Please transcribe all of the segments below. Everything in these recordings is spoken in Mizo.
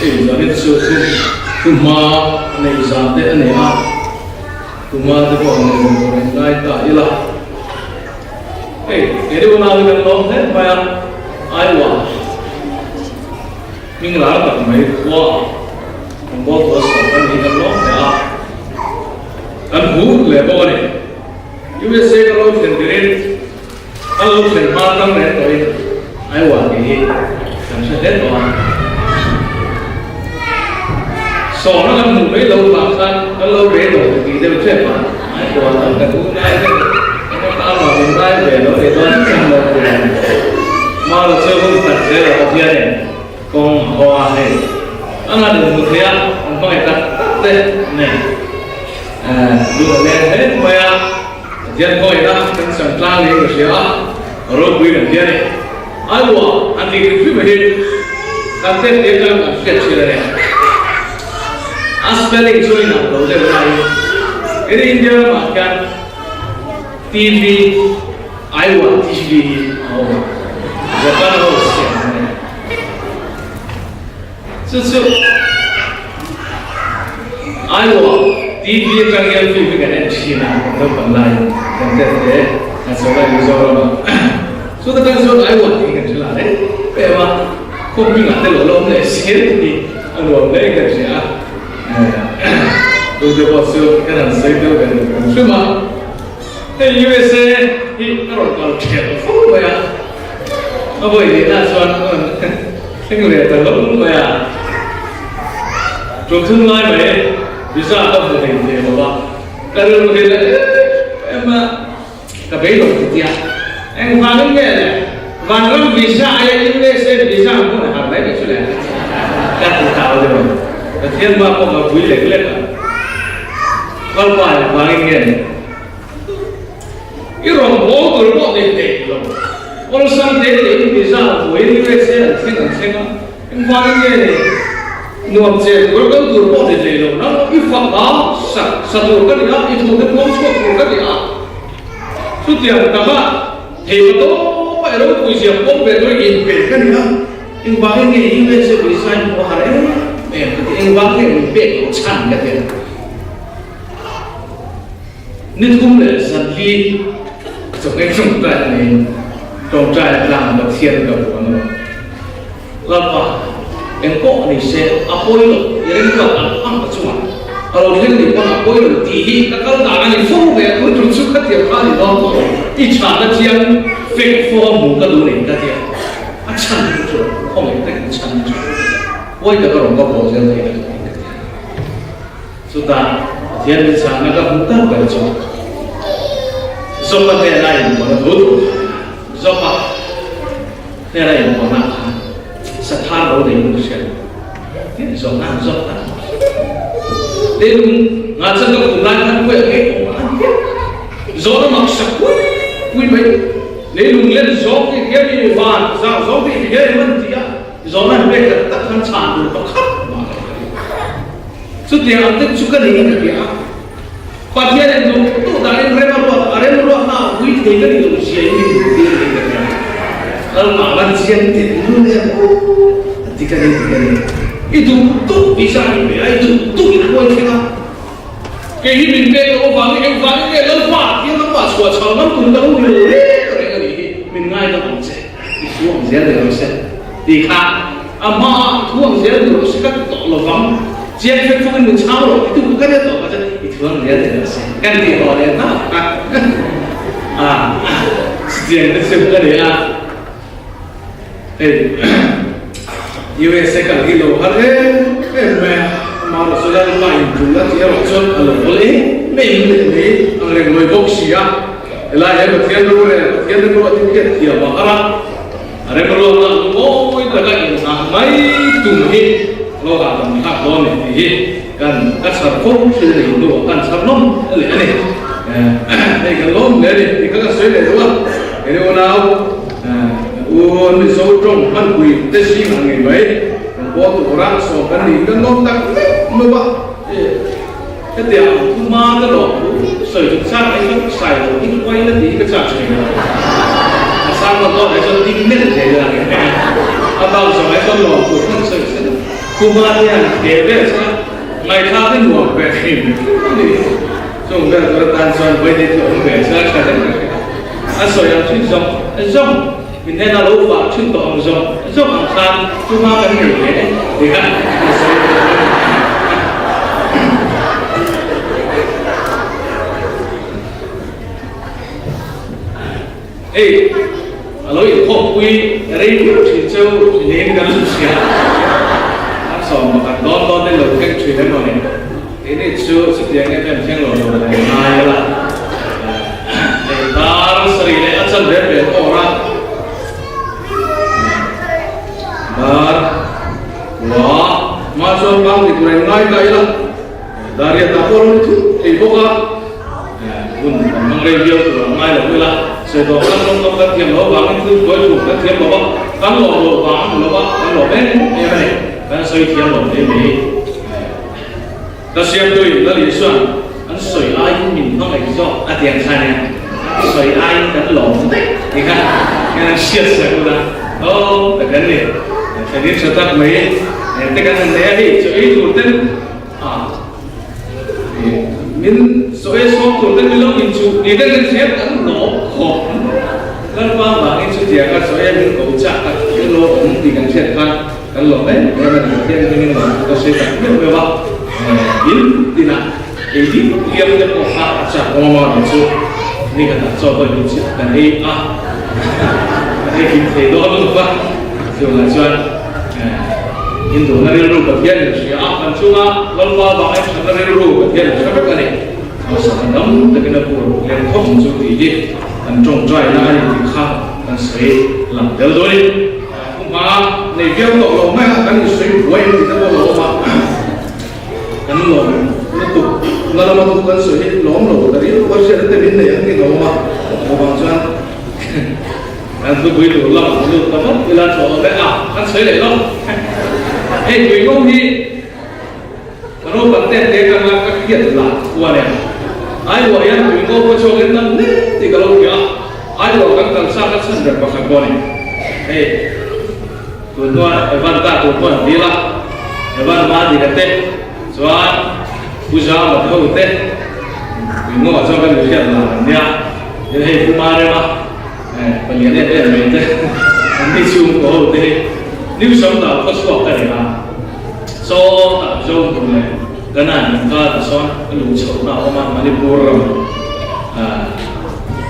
Hei zanin chu thu thuhma neih zan te a ni a, thuhma te pawh nei lo tur in ngai ta ila. Hei kei unau hi kan lawm hle mai a, Iowa hming lar tak mai khua ah rawngbâwl tura sawm kan ni kan lawm hle a, kan hmu hle bawk a ni. USA ka lo thlen tirin Ka lo thlen hma tang reng tawhin Iowa tih hi kan hre hle tawh a. Sawmna kan hmuh mai lo vang khan kan lo rei lo ti tih deuh ṭep a, Iowa lam kan u ngai deuh eng emaw emaw min ngai ve lo nih dawn chiang lo tur a ni. Mara chu hun khat zel a Pathianin kawng a haw a hei. A ngan in hmu thei a, an hmangaih tak tak te nen lung a leng hle mai a. Pathian kawina kan chang tlang niin ka hria a, ropui kan ti a ni. Aiwa an tih hrim hrim hi kan tet te atang kan hriat thin a ni. A spelling chu in ang lo deuh laiin in India ramah khian TV, Aiwa TV hi a awm a, Japan ho siam a ni. Chu chu Iowa TV atang hian film hi kan en thin a, kan naupang laiin kan tet hle a, chaw lai Mizoram ah. Chuta tang chuan Iowa tih hi kan hre la reng em a, khaw hmingah te lo la awm leh zel tih a nuam hle in kan hria a. Tute pawh chu kan han sawi deuh ve duh kan hrim a. Hei USA hi a rawn kal ṭhelh fo mai a, a vawi lehna chuan a rawn thleng leh ta lo mai a. Ṭul thum lai mai visa ka hmu thei thei lo va, ka rilru hi la em em a, ka beidawng ti tia. Engvangin nge le Vanram visa aia USA visa hmuh na har mai mai chu le? Ka ti tau deuh a, Pathian bak pawh ka vui lek lek a. Lalpa engvangin nge ni? I rawngbâwl tur pawh nei theih lo. Awlsam te tein visa buaiin USA an thleng an thleng a, engvangin nge ni? Nuam che tur kal tur pawh ni thei lo nang i fak a, sa sa tur ka ni a, i thu te puang chhuak tur ka ni a. Chutiang taka thei pa tawpa i ropui zia pawm ve tur inpe ka ni a, engvangin nge USA visa in hmuh a har em em ka ti, engvangin nge min pek loh chhan ka ti a. Ni thum leh zanli chawhmeh tawngtai a nei, tawngtai a tlang Pathian ka buan lo. Lalpa, eng pawh ni se a pawi lo, i remruat ang ang ka chungah a lo thleng ni pawn a pawi lo tih hi ka kal dan a ni fo ve a, tun tum chu khatiang kha a ni dawn tawh lo, i chhahna chiang fek fo a hmu ka duh nei ka tia, a chhan chu khawngaih takin chhan chu pawi taka rawn ka bawl zel thei ka duh ni ka tia. Chutah Pathian min chhangna ka hmuh tak ber chu Jopa hnena inbuana thu tur kha a ni a. Jopa hnena inbuana khan Sathar lo nei in ka hria lo. Tin zawhna an zawt tak mai. Tin, ngahchhan ka kum lai khan khuai a ngei awm a ni hial. Zawhna mak sak pui pui mai. Leilung len zawng tih hian mi van zau zawng tih hian em an ti a. Zawhna an pek tak tak khan chhan tur pakhat mah ka hre lo. Chutiang ang te chu ka ni ka ti a, Pathianin duh duh danin rem a ruat a, rem ruatna a ui thei ka ni lo zia in min hmuh tir ni ka ti a, Lalpa lan chiang teh lul em aw a ti ka ni ti ka ni. I duh duh visa in pe a, i duh duh in huai thleng a, kei hi min pek loh avangin engvangin nge Lalpa tia nangmah chhuah chhal ngam tur ka lo ni lo reng reng a nih hi, min ngaidam ang che. I thu ang zel ni rawh se tih kha a hmaah i thu ang zel ni rawh se ka ti tawh lo vang, chiang fek fawkin min chhang rawh ti tu ka nia tawh kha chuan i thu ang zel ni rawh se kan tih tawh leh hna kha a chutiang te chu ka ni a. Hei USA kal hi lo har em em mai a, amah erawh chu Lalpa in tul a tih erawh chuan a lo hawl em em leh mai ang reng lawi bawk si a. Helai hian Pathian rorel, Pathian remruat hi hriat thiam a har a, a remruatna ang mawi taka inngah mai tum hi lo hahdam thlak dawn ni tih hi kan ka chhar fo thin a ni, hnuah kan chhar nawm leh a ni. Hei kan lawm hle a ni tih kha ka sawi leh duh a, kei unau u an Mizo tawng hmanpui te zingah ngei mai kan pawl tura sawm kan nih kan lawm tak meuh meuh a. Hetiang ang thu hma ka lawm thu sawi chung chak ai chuan sai lo hi huai la tih hi ka chak thin a. A sang lam dawt ai chuan ding melh zel ila nge. A bak zawng ai chuan lawm tur khan sawi se. Khuma te han thle vel chuan ngaihthlak hi nuam ve thin a ni. Chung vel tur atan chuan vawiin chu awm ve chuan tha deuh ka hria. A sawi ang thin zawng zawng, min hnena lo fah thin tawh ang zawng zawng ang khan tuma kan nei ve tih kha a sawi tawh a ni. Hei, a lo inkhawmpui rei viau thin chu niin kan hmu hria. An 11 dawn dawn in lo thleng thin emaw ni? Keini chu chutiang em em thleng lo tur a ni ngai a la. Hei dar sarih leh a chan ve ve awr a, dar kua hma chuan bang dik reng ngai ta ila, Dariat ah pawh a lo ni thut thei bawk a. Hun kan hmang rei viau tur ang ngai lo ila, sawi tawh kan rawng tawk kan thiam loh avangin thil tuai thum kan thiam lo va, kan lawm loh vang a ni lo va, kan lawm em em a ni, kan sawi thiam lo mai mai. Ka siamtuin Lal Isuan an sawi aiin min hmangaih zawk a ti ang kha nia, an sawi aiin kan lawm daih ti kha hian an hriat sak ula, aw ka kan ni, thlenin tha tak mai te kan han nei a hei chaw ei tur ten a. Min sawi sawm tur te ni lo in chu ni te kan hriat kan lawm khawp. Lalpa vangin chutianga sawi min ko chak tak thil lo awm tih kan hriat khan kan lawm em em a ni. Pathian hmingin lawm chu ka sawi tak meuh meuh a. In tinah ei ding liam te pawh kha a chak awm a ni chu ni khatah chaw pawh in chiah kan ei a, kan ei kim thei dawn lutuk a. Chuvangah chuan. Hinduhna rilru Pathian in hria a, kan chunga Lalpa vanga in thatna rilru Pathian in hre vek a ni. Hausa dam takin a pur lem khawp ang chu tih hi kan tawngtaina a ni tih kha kan sawi lang tel dawn in. Thu hma nei viau tawh lo mai a, kan insawi buai em tih te pawh lo awm a, kan lawm lutuk na lama thu kan sawi hi lawm lo ta rilru a hriat te min nei ang tih a awm a, chuvang chuan Kan thupui tur lamah ka lut ta vat ila chaw awm e a, kan sawi leh lawk. Hei tui ngo hi ka naupang te te atanga ka hriat lah khuan e. Aibuah hian tui ngo pawh chhuak in tam hle tih ka lo hria a, Aibuah kan kal chak a chhan ber pakhat pawh a ni. Hei tun hnuah Evan ta tur pawh an dil a, Evan Madina te chuan Pu Zama te ho te tui ngo ah chuan kan inhriat lah an nia. Tin hei Pu Marema. Palian em em mai te an ni chhungkaw ho te hi New Samdal khaw chhuak ka ni a, Saw tah zo hmun leh Kanan inkar ah sawn a luh chhohna a awm a, Manipur ram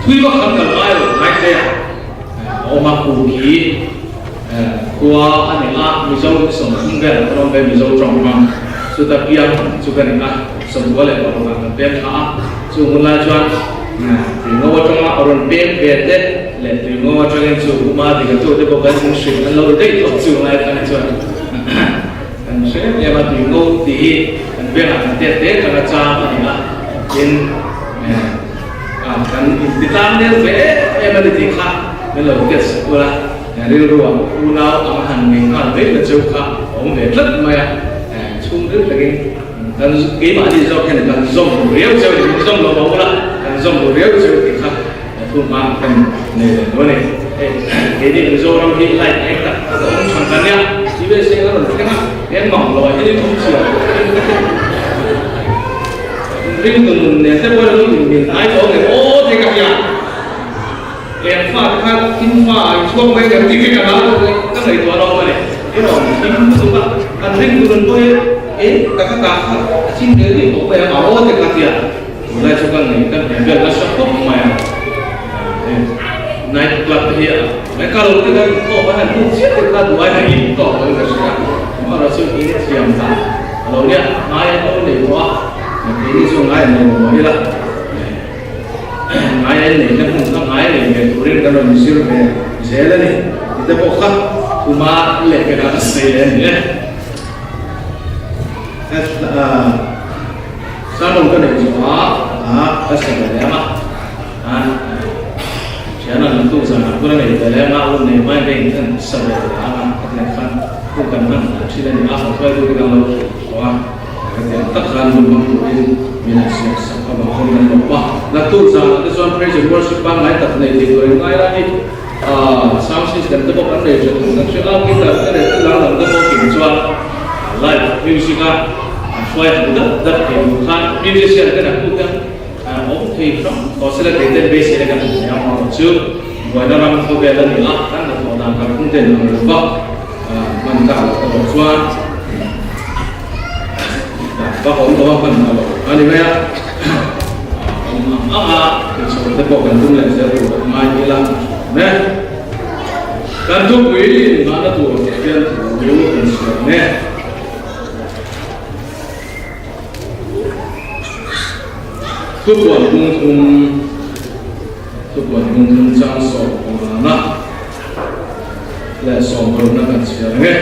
thui vak kan kal ngai lo ngai te a awm a, Kuki khua a ni a, Mizo 30 vel kan awm ve Mizo tawng hmang chuta piang chu ka ni a, 96 ah kan pem thla a, chung hun lai chuan. Tui ngo atanga a rawn pem ve te leh tui ngo atangin chu uma dikatu te pawh kan inhrilh an lo ri daih tawh chu ngai khan chuan kan hre em em a, tui ngo tih hi kan vengah kan tet te atanga chang a ni a, tin kan inti tlang nel ve em em a ni tih kha min lo hriat sak ula, rilru ah unau ang han ngei nghal daih na cheu kha a awm ve tlat mai a, chhungril takin. Kan keimahni zawk hian kan zawm duh riau cheu ni, min zawm lo mah ula, kan zawm duh riau cheu tih kha thu hma kan nei leh duh a ni. Hei keini Mizoram hi light eng tak tak a awm than ta nia, USA a rawn thleng a, eng mang lo ah hian in awm chiah lo thin ka ti. Ringtu nun nen te pawh in min hnai tawh ang em aw tih ka hria. Eng fa te kha thim fa ah in chhuak mai kan tih hi ka hlau deuh mai, ka ngaihtuah lo a ni. I rawn thim lutuk a, kan ring tur an pawh hi e ka kha kah kha a thim ve rih tawh mai ang a aw te kha tia tunlai chu ka ngaih ka hne vel nasa khawp mai a. Night club te hi a mai ka lo te kha inkhawm a han lut chiah te kha duai han in tawk lo in ka hria amaherawh chu in thiam dan a lo nia ngai an lo nei tawh a, keini chu ngai an nei lo mai ila. Ngai an neihna hmun kha ngai nei ve turin kan rawn zir ve zel a ni tih te pawh kha thuma leh pekah ka sawi leh a ni e. Sermon ka neih zawhah ka sa ve leh ang a, thian an tuk zanah hun a nei ve leh ang a, hun nei hmain ka inthen sa ve leh ang a, ka tiang khan hun kan hman hnah thin a ni a, hruaitu te kan lo hrilh tawh a. Hetiang tak khan hun hmang turin min han siam sak avang pawn kan lawm a. Naktuk zanah te chuan praise and worship pangngai tak nei thei tur in ngai lai hi sound system te pawh kan nei tha thung kan hria a, guitar te leh thil dang dang te pawh kim chuan music a hruai hmu dat dat thei tur khan musician ten a kut a awm thei hlawm tawh se la kei ten beisei na kan hmu thei ang erawh chu buaina ram khawvel a ni a, kan hnathawh dan kalphung ten ang lo vak hman tak loh erawh chuan vak awm lo a hman ta lo a ni mai a, awm ang ang a inchhawr te pawh kan tum leh zel tur a ngai ila awm e. Kan thupui inhmahna tur Pathian thu kan siam e. Thupuan bung thum, Thupuan bung thum chang sawm pangana leh sawm parukna kan chhiar ang e.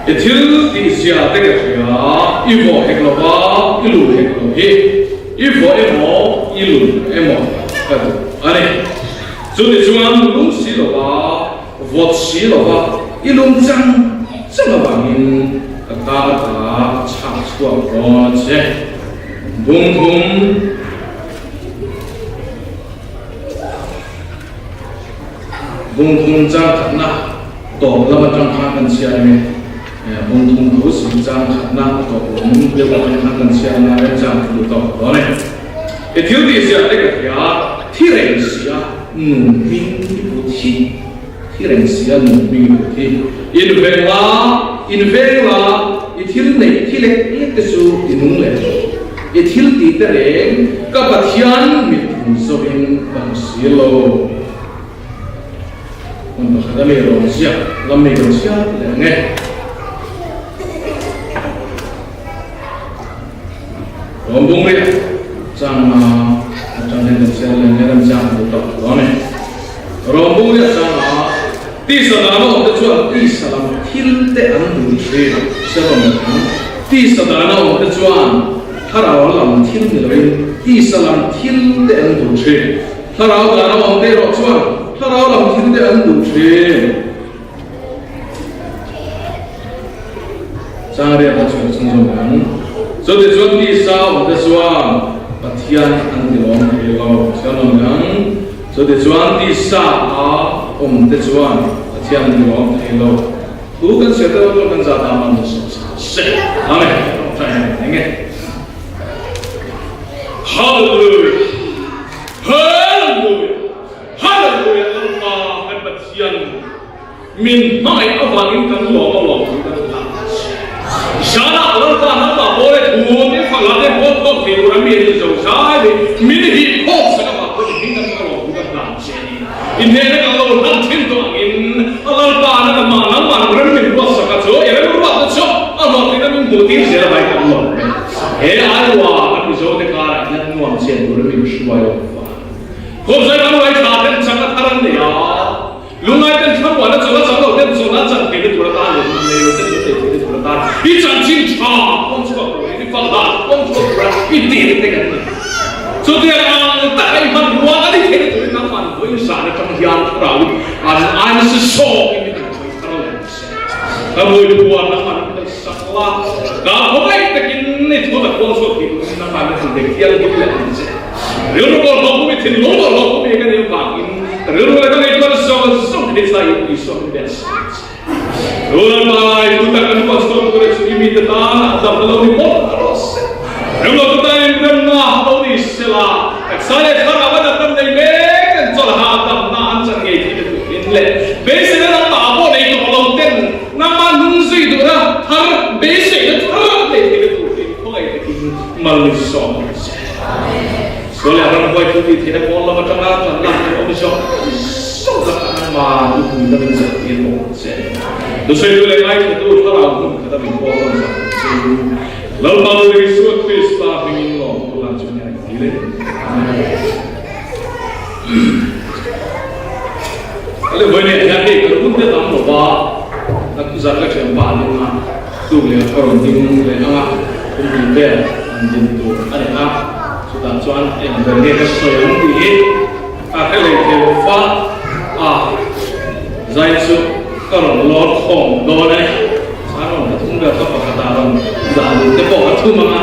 I thil tih zia te ka hria, i vawh hek lo va, i lun hek lo hi, i vawh emaw, i lun emaw ka duh a ni. Chutichuan lung si lo va, vawt si lo va, i lung chang chang avangin ka ka ata chhak chhuak dawn a che. Bung thum. Bung thum chang khatna tawp lam atang khan kan chhiar nge? Bung thum tho si chang khatna tawp lam deuh atang khan kan chhiar anga remchang ka duh tawk dawn e. I thil tih ziah te ka hria, thi reng si a nun hming i put hi, thi reng si a nun hming i put hi. In veng la, in veng la, i thil neih thi lek lek te chu i nung leh lo. I thil tih te reng ka Pathian mit hmu zawhin ka hmu si lo. Hmun pakhat a mi rawn ziak lam mi kan chhiar leh ang e. Rawn bung riah chang a atang hian kan chhiar leh ang e, remchang ka duh tawk dawn e. Rawn bung riah chang a tisa dana awm te chuan tisa lam thil te an duh thin, chhiar rawn leh ang. Tisa dana awm te chuan thlarau lam thil ni loin tisa lam thil te an duh thin. Thlarau dan a awm te erawh chuan thlarau lam thil te an duh thin. Changriat a chhuah chhung zawk ang. Chuti chuan tisa awm te chuan Pathian an ti lawm thei lo. Chhiar nawm leh ang. Chuti chuan tisa a awm te chuan Pathian an ti lawm thei lo. Thu kan chhiar te erawh chuan kan zah dan man sawh se. Amen. Ṭawngṭai eng e. Hallelujah! Hallelujah! Hallelujah! Lalpa kan Pathian min hmangaih avangin kan lawm a lawm thu kan hlan a che. Zanah Lalpa nangmah pawl e thu te fala te pawl khawm thei tur a mi an inzo zai mai min hih khawm sak avang pawhin i hming kan lawm thu kan hlan che a ni. I hnena kan lo hlan thin tawh angin Lalpa nangmah nangmah rem min ruatsak a chu i remruatna chu a hlawhtlin a min hmuh tir zel avangin kan lawm e. He Iowa kan Mizo te karah hian nuam chian tur min hruai lo va. Khawmzai kan uai tha ten chak a thar an nei a, lungngai ten thlamuan a chawlh a chang lo ten chawlh an chan theihna tur atan leh nun nei lo ten nun nei theihna tur atan i chanchin tha kawng chhuak turin i falhah kawng chhuak tura i tir te kan ni. Chutiang ang taka i hman ruang a ni theihna turin nangmah vawiin zan atang hian thlarau an ain si sawk in min han khawih thar leh ang che. Ka mui puan a han phalsak la, ka khawngaih takin i thu ta khuang chhuak tih turin a han han dek thianghlim leh ang che. Rilru bawlhhlawh pumi, thinlung bawlhhlawh pumi ka nih avangin rilru leh ka ngaihtuahna zawng zawng Krista in Isua min beh sak ang che. Lalpa, i thu tak kan khuang chhuak tur chu i mite tan a damna lo ni mawlh rawh se. Remlo tu tan inremna lo ni sela, taksa leh thlarau a natna nei mek ten chawlha damna an chan ngei thei te turin leh beiseina nangmah pawh nei tawh lo ten nangmah hnung zui duhna thar beiseina thar an nei thei te turin khawngaih takin mal min sawm ang che. Sual leh ramhuai thil tih theihna pawn lam atanga tan lak tur awm zawng zawng lakah nangmah duhpui la min zahtir bawk ang che. Thusawitu leh ngaithatu thlarau hmun khata min pawl rawn zah ang che. Lalpa Lord Isua Krista hmingin lawm tur lan chu hian ti le. Amen. Ale vawi leh hian hei kan hun te tam lo va, a zan ka thiam pah ding a, tuk leh ka rawn ding leh ang a, kum hnih vel an din tur a ni a, chutah chuan eng ber nge ka sawi ang tih hi ka hre leh thei lo fa a, zai chu ka rawn lawr khawm dawn a ni. Chuan rawn ka thum vel kha pakhatah rawn dah lut te pawh ka thum ang a,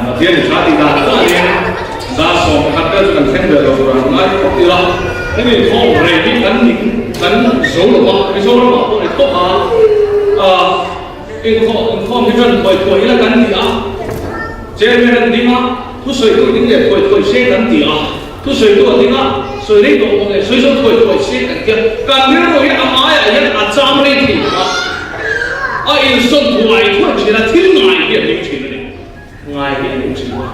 Pathian i tha tih dan danin 110 vel chu kan thleng ve lo tur an ngai khawp ila, hemi thawm rei hi kan ning kan zo lo va, Mizoramah pawh ni khawp a. Inkhawm inkhawm hi ṭan thuai thuai ila kan ti a, Chairman an ding a, thusawitu ding leh thuai thuai se kan ti a, thusawitu a ding a, sawi rei tawh bawk leh sawi zo thuai thuai se kan ti a, kan rilru hi a ngaiah hian a cham rei thei lo a, a insawn thuai thuai ṭhin a, thil ngai hi a ding ṭhin a ni. Ngai hi a ning ṭhin a.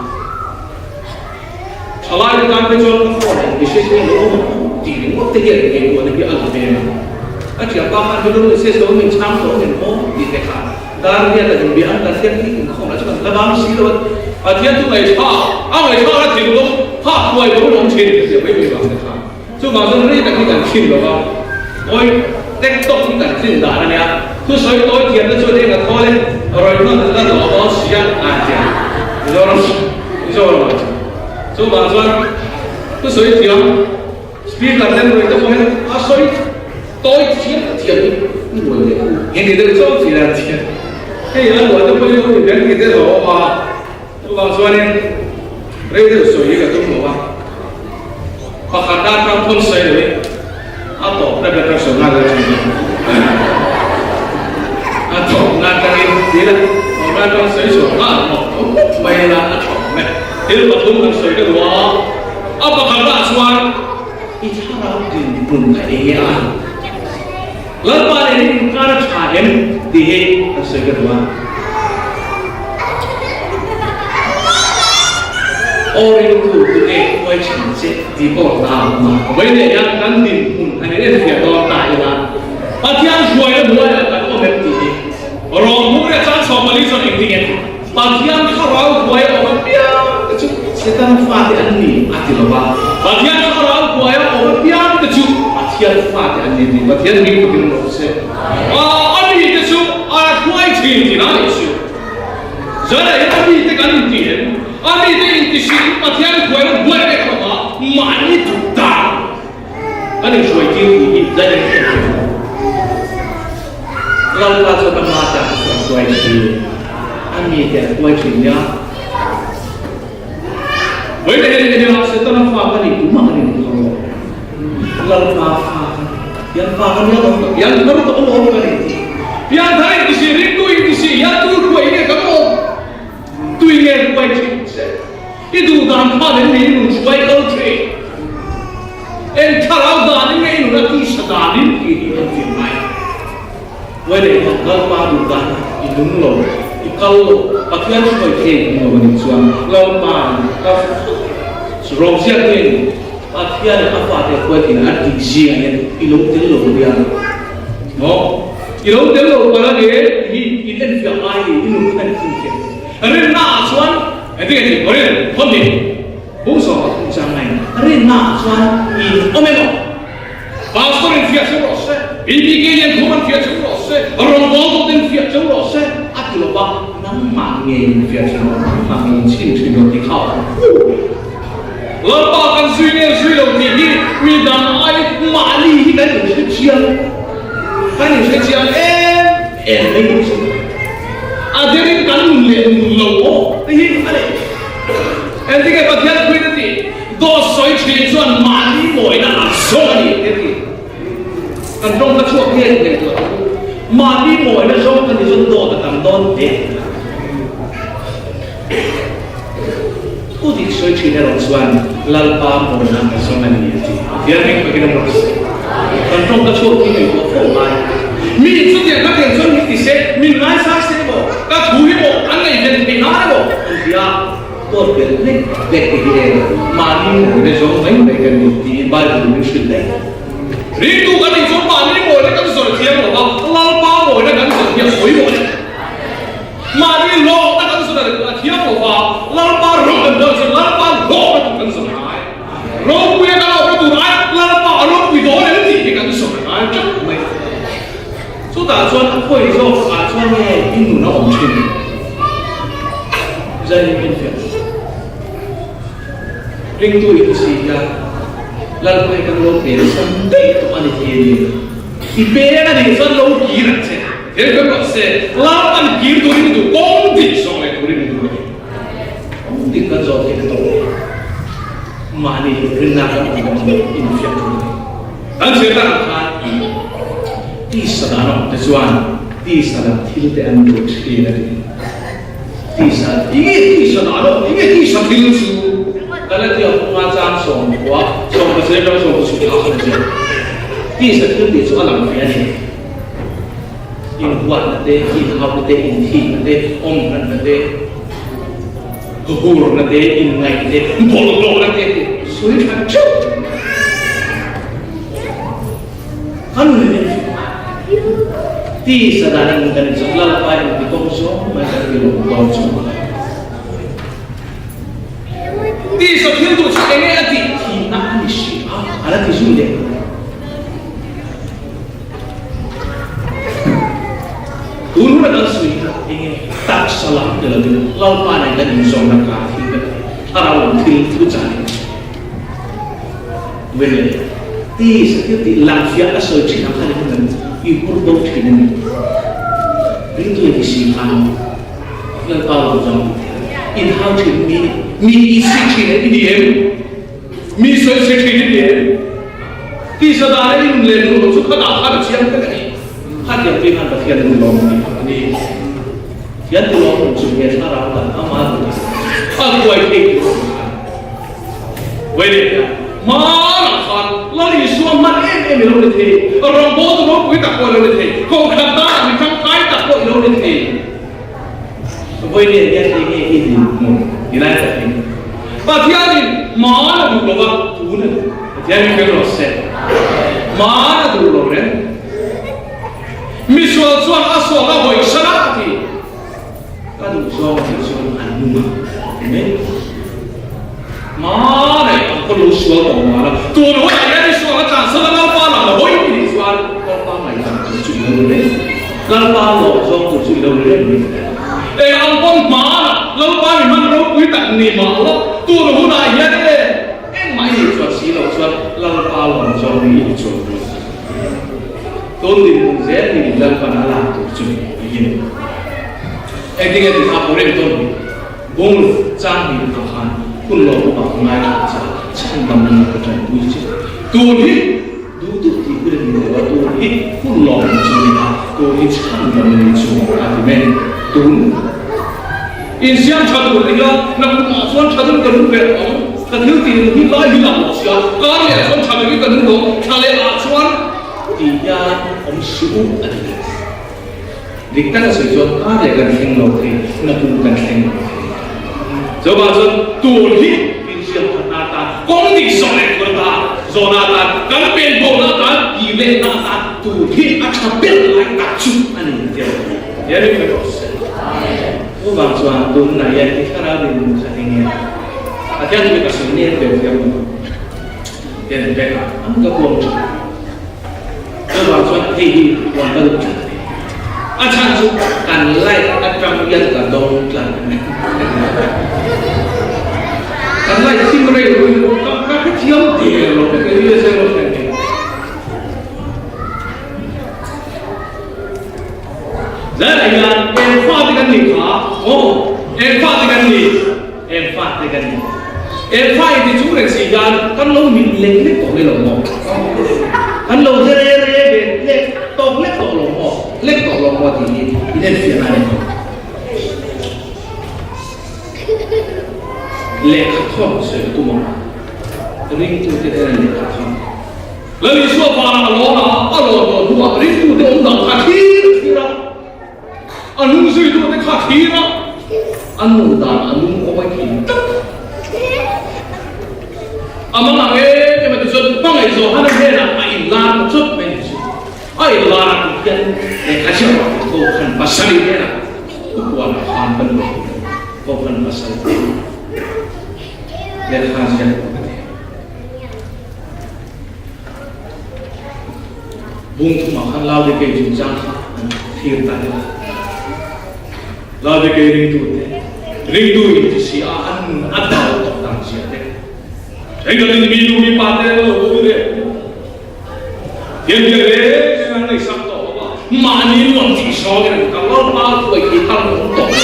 Ṭhalai te tan phei chuan ka phone ah message hi a lo awm ang tih ringawt te hian ngaihtuahna hi a la ve a. Ka ṭhianpa khan hi lo message lo min chhang tawh ngem maw tih te khan dar hian a inbia an kan hian hi inkhawm lah chu kan la bang si lo a. Pathian chu ngaihthla a ngaihthla a thinlung kha huai bo lawm ṭhin ka tia mai mai vang te khan. Chuvang chuan rei tak hi kan chhin lo va, awi tek tawk hi kan tlin dan a nia. Thusawi tawi thiamna chuan eng a thawl e, rawi hman la dawh dawn si a, a ti a. Mizoram Mizoram ah chuan. Chuvang chuan thusawi thiam speaker ten rawi te pawh hian a sawi tawi thiam thiam hi i buai leh u. Nge ni deuh chauh tih a tia. Hei a luah te pawh hi lo ni vek tih te a awm a. Chuvang chuanin rei deuh sawi hi ka tum lo a. Pakhat a tang phun sawi loin a tawpna ber atang sawi nghal zel thin a. A tawpna atangin tih la tawpna atang sawi chhuah nghal mawp mawp mai ila a tha awm e. Thil pathum kan sawi ka duh a, a pakhatah chuan i thlarau dinhmun kha eng nge a? Lalpa nen in inkar a tha em tih hi kan sawi ka duh a. Aw ringtu tunge huai thin che tih pawh a awm a. Vawi leh hian kan dinhmun han in enfiah dawn ta ila Pathian hruaina hnuaiah kan awm em tih hi Rawng hung leh chang 14 chuan engtin nge Pathian thlarau hnuai a awm apiang te chu Setana fate an ni a ti lo va, Pathian thlarau hnuai a awm apiang te chu Pathian fate an ni tih Pathian hming takin rawh se. A mi te chu a hruai thin tih a nih chu. Zanah hian a mi te kan inti em? A mi te inti si in Pathian hnuaina buai vek lo va, mahni duh dan kan inhruai tir tih hi zanah hian en thei lo. Lalpa chuan ama te a hruai thin, a mi te a hruai thin nia. Vawi leh leh hian Setana fa ka nih tumah ka nih thar lo. Lalpa fa ka ni. Pian fa ka nia lo, ka pian thar tawh alawm ka nih tih. Pian thar in ti si, ringtu in ti si, hian tu hruai nge kan awm? Tui nge hruai thin che? I duh dan khan em ni i nun hruai kal thin? Eng thlarau danin nge i nun a tisa danin tih hi an fiah ngai. Huai leh hian Lalpa duh dan i nung lo, i kal lo, Pathian hruai thei i nung lo a nih chuan Lalpa in ka rawng ziak in Pathian in a fate hruai theiin a tih zingah hian i lo tel lo nia maw? I lo tel lo palh a ni tih hi in enfiah ngai ni, i nun khan i chhinchhiah thei. Rinna ah chuan engtin nge tih Korin thawmhnih bung sawm a thung chang mai rinna ah chuan in awm emaw? Pastor in fiah cheu rawh se, BBK lian khum an fiah cheu rawh se, rawngbawltu ten fiah cheu rawh se a ti lo va, nangmah ngei in fiah thin rawh, nangmah ngei in chhin thin rawh tih kha a awm fu. Lalpa kan zui nge zui lo tih hi mi dang ai mahni hi kan inhre chiang, kan inhre chiang em em mai bawk si. A derin kan nun leh nun lo pawh te hi a nei. Engtinge Pathian khuin a tih? Dawt sawi thin chuan mahni mawina a zawng a ni te ti. Kan tawng ka chhuak nge nge tuah te chu mahni mawina zawng ka ni chuan dawt a tam dawn hle. Thu dik sawi thin erawh chuan Lalpa mawina a zawng a ni a ti. Pathian hming takin a rawh se. Kan tawng ka chhuak hi ngaihtuah fo ngai. Mi chutiang ka tiang chuan min ti se, min ngaisang se emaw, ka thu hi maw an ngaihven theih nan emaw an ti a. Dawt belh hlek hlek te hi eng mahni mawina zawng mai mai kan ni tiin Bible min hrilh daih. Ringtu kan nih chuan mahni mawina kan zawrh thiam lo va, Lalpa mawina kan zawrh hi a sawi mawh a ni. Mahni hlawkna kan zawrh a thiam lo va, Lalpa rawng kan buai chuan Lalpa hlawkna tur kan zawrh a ngai. Ropuia kan awmna tur ai Lalpa a ropui dawn em tih hi kan zawrh a ngai teuh mai. Chutah chuan a khawi zawk ah chuan nge i nun a awm thin? Zai in fiah. Ringtu i ti si hian Lalpa hi kan lo pe nasa daih tawh a ni thei a ni. I peng a nih chuan lo kir ang che. Thil kan rawh se, Lalpan kir turin i duh, kawng dik zawh leh turin i duh a ni. Kawng dik kan zawh theih na tawh lo. Mahni rinna kan awm dawn infiah tur a ni. Kan zirna ang khan tisa dan a awm te chuan. Tisa lam thil te an duh thin a ni. Tisa, enge tisa dah lo, enge tisa thil chu? Galatia hunga chang sawmkua, 17 atanga 16 ah khan a ziak. Tisa thil tih chu a lang ve a ni. Inhuatna te, inhauna te, inthihna te, awmhranna te, hurna te, inngaihna te, bawlhhlawhna te tih sawi tha theuh. Kan Tisa dan in kan chak Lalpa in ti kawng zawng mai kan ti lawm dawn chu. Tisa thil duh chu enge a tih thihna a ni si a, a la ti zui leh. Tun huna kan sawi kha enge taksa lam ti lovin Lalpa nen kan inzawmna kar thil vek a ni. Thlarau thil thuchah a ni. Vele, ti sathil tih langfiah a sawi thin ang kha ni hun i hur bo thin a ni. Ringtu in i si khan Lalpa lo zawng ti thei a, in hau thin mi mi i si thin i ni em? Mi sawi si thin i ni em? Ti sadan a i nun leh nun lo chu khatah khan a chiang vek a ni. Khatiang pui khan Pathian nun lawm tih a ni. Pathian tu lawm nun chu he thlarau dan ama duh a kuai thei tur a ni khan. Vawilehna hmanah khan Lal Isua hman em em i lo ni thei, rawngbawltu ropui tak pawh i lo ni thei, kohhran danah mi tangkai tak pawh i lo ni thei. Vawileh hian hei nge i dinhmun i lai takin Pathianin hman a duh lo va, tun a duh. Pathianin fel rawh se. Hman a duh lo reng. Misual chuan a sual a hawi san a ti. Ka duh zawng tih chuan an nung a ti mai. Hmangaih ang khaw lo sual tawh mal a, tun hunah hian i sual a tlansan a Lalpa lam a hawi tih chuan Lalpa ngaihdan tur chu i lo ri reng. Lalpa lawm zawng tur chu i lo ri reng mai. Eng ang pawn hmanah Lalpa mi hman ropui tak ni mah la, tun hunah hian e engmah i nih chuan si loh chuan Lalpa lawm zawng hi i ni chuang dawn. Tun dinhmun zel hi Lalpan a lak tur chu i ni. Engtin nge tih kha Korin tawn hi bung chang hnih ah khan hun lo upa ka ngai tha che a, chhan dam nan ka tanpui che. Tun hi duh duh tih hun a ni lo a, tun hi hun lawm chu a ni a, tun hi chhan dam ni chu a ti mai. Tun insiam tha tur ni hian nakumah chuan tha deuh ka nung ve tawh ang, ka thil tih hi lai hi lang lo sia, kar leh ah chuan tha deuhin ka nung tawh, thla leh ah chuan tih hian awm suh u a ti. Dik taka sawi chuan kar leh kan thleng lo thei, nakum kan thleng lo thei. Chuvang chuan tun hi insiam thatna atan, kawng dik zawh leh tur atan, zawhna atan, kan penhawhna atan, tih lehna atan tun hi a tha ber lai tak chu a ni a ti a. Pathian in hre rawh se. Chuvang chuan tunah hian i thlarau dinhmun kha eng nge? Pathian chu ka sawi nen ve thiam lo. Pathian in pek a, an ka huam tha. Chuvang chuan hei hi huan ka duh tlat a ni. A chhan chu kan light atang hian ka dawng tlat a ni. Kan light thim rei lo in ka ka hrethiam der lo ka ti a zero thleng hi. Zan hian eng fate kan nih kha maw? Eng fate kan nih? Eng fate kan nih? Eng fa inti chung reng si hian kan lo mit lek lek tawh mai lo maw? Kan lo hre re re ve lek tawk lek tawh lo maw? Lek tawh lo maw tih hi inenfiahna a ni tawh. Lehkha thawn sawi ka tum ang. Ringtute hian lehkha thawn. Lal Isua vanah a lawn a, a lawn tawh hnuah ringtute awm dan kha thlir a thlir a. A nung zuitute kha thlir a, a nun dan a nung awm a thei tlat. A mang ang em em a ti chuan hmangaih Johana hnenah a inlar ta chawt mai ni chu. A inlar a tih hian lehkha chhiah Kohhran pasarih hnenah thupuanah khan kan hmu thei lo. Kohhran pasarih lehkha ziak a ti. Bung thumah khan Laodikei chungchang kha an thlir ta ila. Laodikei ringtute, ringtu inti si a an nun a dal tawh dan zia te. Thenkhatin mi nu mi pa te an lo vui reng. Thian thian reng reng an ngaihsak tawh lo a, mahni nuam tih zawngin an kal Lalpa thuai khi thar awm tawh lo.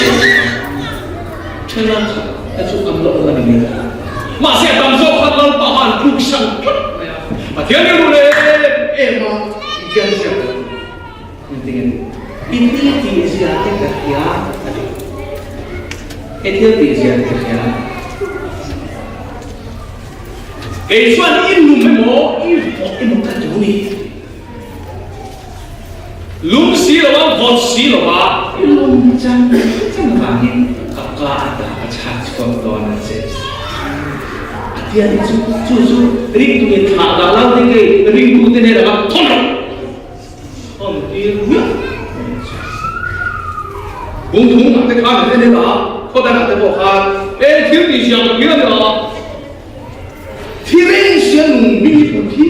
Then a khat te chu an la awm a ni mai thei. Mahse a tam zawk khan Lalpa kha an tluk sang tlat mai a. Pathian rilru leh em em a, i thian ziak lo. Engtin nge ni? I thil tih zia te ka hria a ti. I thil tih zia te ka hria. Kei chuan i lum emaw i vawt emaw ka duh ni. Lum si lo a, vawt si lo a, i lum chan chan avangin ka ka ata ka chhak chhuak dawn a che. A ti a ni chu, chu chu ringtu in thlah dah lo te kei ringtu te nen anga thawn rawh. Thawn tir miah mai chu. Bung thung ah te khan an en a, khaw dangah te pawh khan eng thil tih siam ka hria ni a. Thi reng sia nung mi put hi.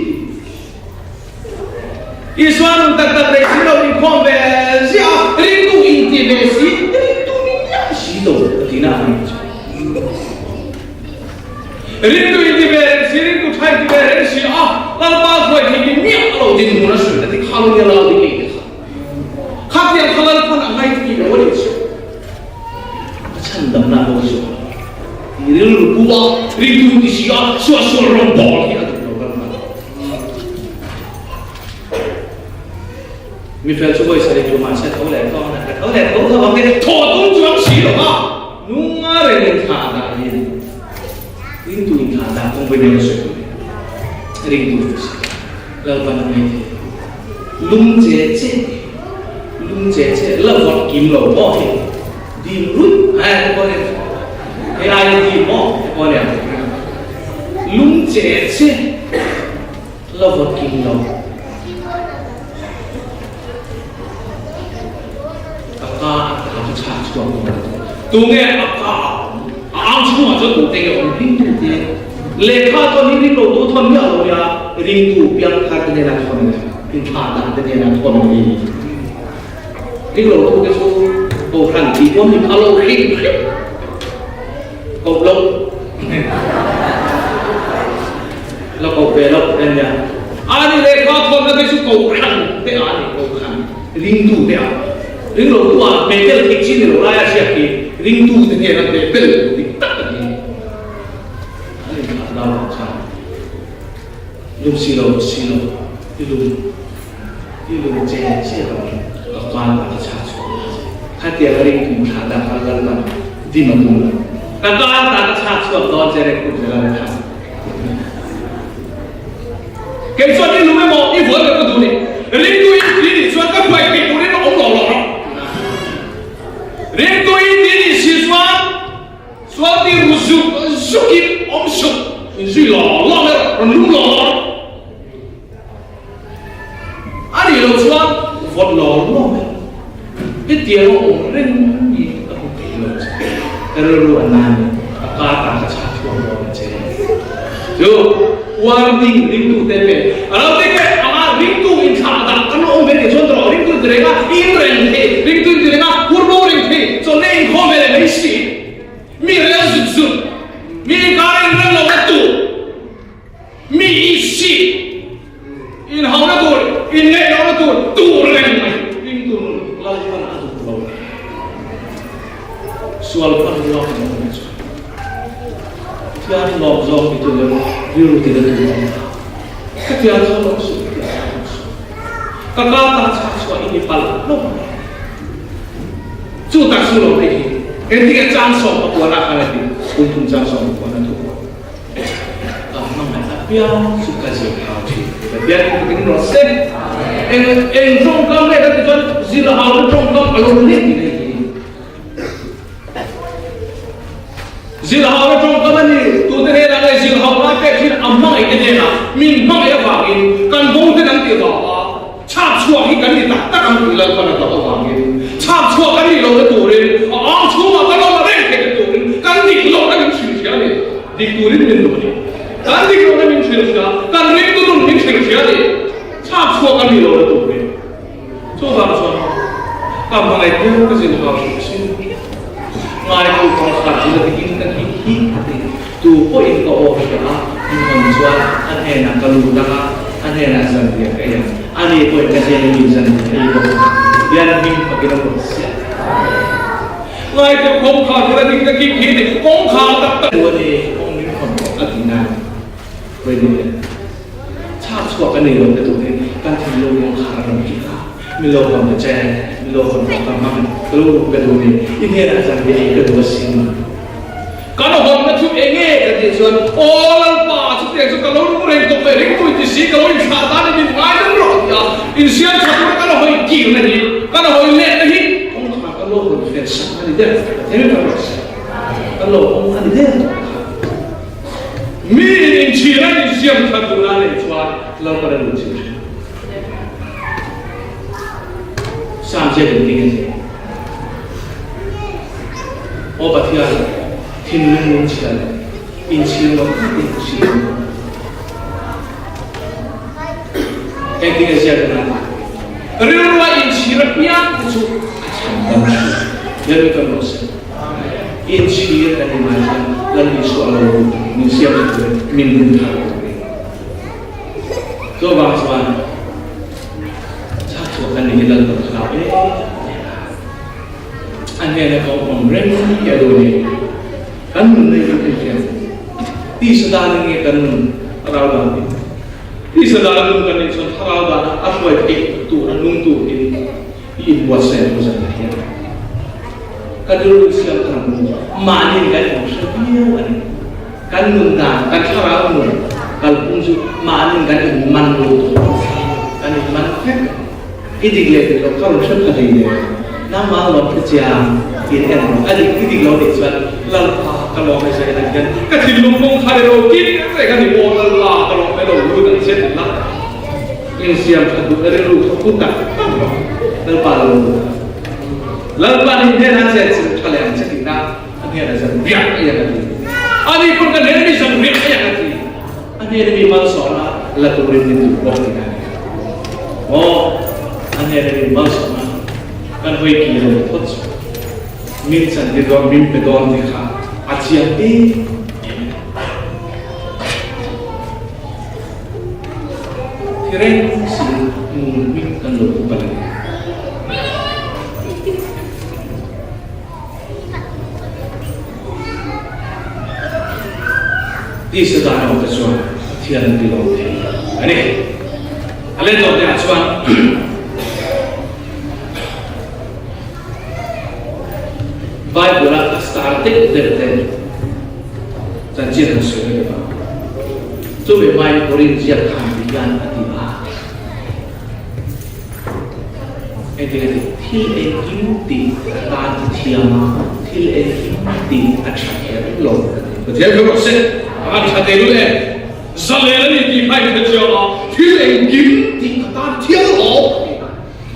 Isua nun tak tak rei si lo inkhawm ve ziah a, ringtu inti ve si, ringtu ni miah si lo a tihna a ni chu. Ringtu inti ve reng si, ringtu tha inti ve reng si a, Lalpa hruai thei ni miah lo dinhmun a sawi ta ti kha lo nia lo ni kei te kha. Khatiang kha Lalpan a ngai thei lo a nih chu. A chhandamna a bo chu i rilru pu a, ringtu inti si a, suahsual rawngbawl hi a duh lo Lalpan. Mi fel chu vawi sarih tur mahse tho leh tawng a, ka tho leh tho tho ang e, thaw tum chuang si lo a, nunga reng in thlah dah in ringtu in thlah dah kawng vawi nen a sawi tur e, ringtu chu si Lalpan a ngei thei lum che che lum che che la vawt kim lo maw hei dim ruih ai te pawh nen hei ai dim maw te pawh nen lum che che. La vawt kim lo. Ka ka a ta chu chhak chhuak dawn a. Tunge a ka a awm? A ang chhungah chuan tute nge awm? Ringtu te. Lehkha chuan hi ring lo tu thawn miah lo nia, ringtu piangthar te hnenah thawn a ni, inthlah dan te hnenah thawn a ni. Ring lo tu te chu Kohhran tih pawn min a lo hrim hrim. Koh loh. La koh ve loh en nia. A ni lehkha thawnna te chu kohhran te ah a ni, kohhran ringtu te ah. Ring lo tu ah hmehbel theih chi ni lo lai a hriat hi ringtu te hnena hmehbel tur dik tak a ni. An inthlah dau ang khan lum si lo si lo i lum i lum che che lo ka kan a ka chhak chhuak ta che. Khatiang a ringtu thlah dah kha Lalpan dim a tum lo. Ka kan ta ka chhak chhuak dawn che rek kum zela thlah. Kei chuan i lung emaw i vuan emaw ka duh ni. Ringtu i ti nih chuan ka hruai theih turin awm lo lo rawh. Ringtu i ti nih si chuan sual ti ru zuk zukin awm suh, inzui law law mai rawh, rawn lung law law rawh. A nih loh chuan vawt law law mai rawh. Hetiang a awm reng hi ka hmu thei lo che. Ka rilru a na ni, ka ka ta ka chhak chhuak dawn a che. Chu warning ringtu te pe a lo ti teh anga ringtu inthlah dah kan awm ve nih chuan tawh ringtu inti reng a, in reng thei, ringtu inti reng a, hur bo reng thei, chawlhna inkhawm ve leh mai si, mi rel zut zut, mi inkar inrem lohna tur. Mi i si inhauna tur, inneihlohna tur, tur reng mai ringtu nun Lalpan a duh lo. Sual hmanrua kan awm mai chuan Pathian lawm zawk ti tur emaw rilru tina tur a awm ta. Khatiang chuan awm suh, khatiang chuan awm suh. Ka ka ta chhak chhuah i ni palh hlauh mai. Chu tak chu lo hei hi engtinge changsawm ka puan ah khan a ti, kum thum changsawm ka puan a thu. Ka hmangaih apiang chu ka zir hau thin. Pathian in ka ding rawh se. Eng eng tawngkam nge ka ti chuan zir hau na tawngkam a lo let ni nei hi. Zir hau na tawngkam a ni. Tute hnenah nge zir hau lai pek thin a hmangaih te hnenah min hmangaih avangin kan bo te kan tih vang a chhak chhuak hi kan ni tak tak ang tih Lalpan a hlauh avangin chhak chhuak kan nih lohna turin a ang chhungah kan awm a reng theihna turin kan dik lohna min hrilhhria a ni. Dik turin min duh a ni. Kan dik lohna min hrilhhria, kan ringtu nun min hrilhhria a ni. Chhak chhuak a nih lohna turin. Chuvang chuan ka hmangaih piang ka zin hau hrim hrim. Ngaitu kawngkhar chu la dikin ka hik hik a ti. Tu pawhin ka aw hria a, min hawn chuan a hnenah ka lut ang a, a hnenah zanriah ka ei ang. Ani pawhin ka hnena min zanriah ei bawk ang. Tian hming fakin a rawn siam. Ngaithla kawngkhar kha la dik ka kik hi ni kawngkhar tak tak tu a ni kawng min hawn rawh a ti nan ready le chhak chhuak a nei lo te tur hi kan thinlung kawngkhar a rawn kik a min lo hawn ta che. Min lo hawn rawh ka hmang ka lo ka duh ni. I hnenah zanriah ei ka duh asin. Kan hawnna chu enge ka tih chuan, Aw Lalpa, chutiang chu ka lo nung reng tawh mai ringtu in ti si, ka lo inthlah tan i min ngai deuh rawh a ti a. Insiam tha tura kan hawi kirna hi, kan hawi lehna hi kawngkhar kan lo hawn fel sak a ni der. Pathian kan rawn sak, kan lo hawng a ni der tawh kha. Mi in inchhir a insiam tha tura a neih chuan Lalpan a luh chilh thin. Sam ziak in ting a ni. Aw Pathian, thinlung lungchhia leh inchhir lo takin ka hria a ni. Engtin nge ziak dan a? Rilrua inchhir apiang te chu a chhan dam thin. Lalmi kan rawh se. Inchhir kan ni ngai chuan Lal Isua lo min siam tha turin min rin thar turin. Chuvang chuan chhak chhuah kan nih hi Lalpa ka hlau em em a. A hnena ka awm reng hi a duh ni. Kan nun nei kan inhriat. Tisa danin nge kan nun thlarau dan hi? Tisa dana nun kan nih chuan thlarau dana a hruai theih tur a nung turin i inbuatsaih ang u zan hian. Kan rilru siam thar ang u. Mahni kan inhre viau a ni. Kan nun dan, kan thlarau nun kalphung chu mahni kan inman lo tawh kan inman vek. I dik leh dik lo kha rawn hre pha hlei nen nangmah lawm hre chiang in en rawh. A dik i dik lo nih chuan Lalpa ka lawm e zai lan hian ka thinlung kawng kha ilo kip reng a ni maw Lalpa ka lawm e lo lut ang che tih la insiam tha duh na rilru kha pu tak tak rawh Lalpa lo lut ang. Lalpa nih hnenah che chilh tha leh ang che tih na. A hnenah zan riak a iang a ti. Ani pawn ka hnena mi zan riak a iang a ti. A hnena mi malsawmna la turin min duh bawk tih a ni. Aw, a hnena mi malsawmna kan hawi kir lo phawt chu min chantir dawn, min pe dawn tih kha a chiang em em a ni. Thi reng siin nung hming kan lo pu palh a ni. Tisa dan awm te chuan Pathian an ti lo thei a ni. A let tawh te ah chuan Bible a a star deuh deuh te chanchin han sawi mai lo. Chumi hmain Korin ziak khan ti hian a ti a. Engtin a ti? Thil engkim tih a tan ti thiam a, thil engkim tih a tha kher lo a ti. Pathian kha rawh se, a tha teh lul em? Zalen a ni tih kha in hre chiang a, thil engkim tih a tan thiam lo a ti.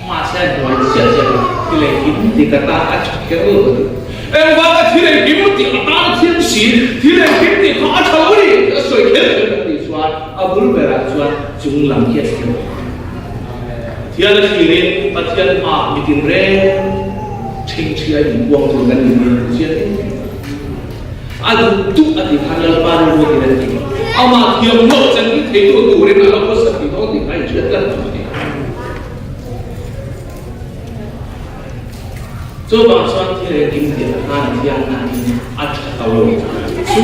Mahse a hnuai chiah chiah lo, thil engkim tih ka tan a tha kher lo a ti. Engvanga thil engkim tih a tan thiam si, thil engkim tih kha a tha lo a ni tih a sawi kher kher kan tih chuan a bul berah chuan chung lam hi a thleng awm. Pathian a thlirin Pathian hmaah mitin reng ṭhingṭhi a inpuang tur kan ni tih a chiang em em a. A duh duh a tih khan Lalpa rilru a tin a ti. Amah thiam loh chan hi theitu turin a lo hmasa tih dawn tih kha a inhriat tlat chu a ni. Chuvang chuan thil engkim tih a hlan thiang nain a ṭha ta lo chu.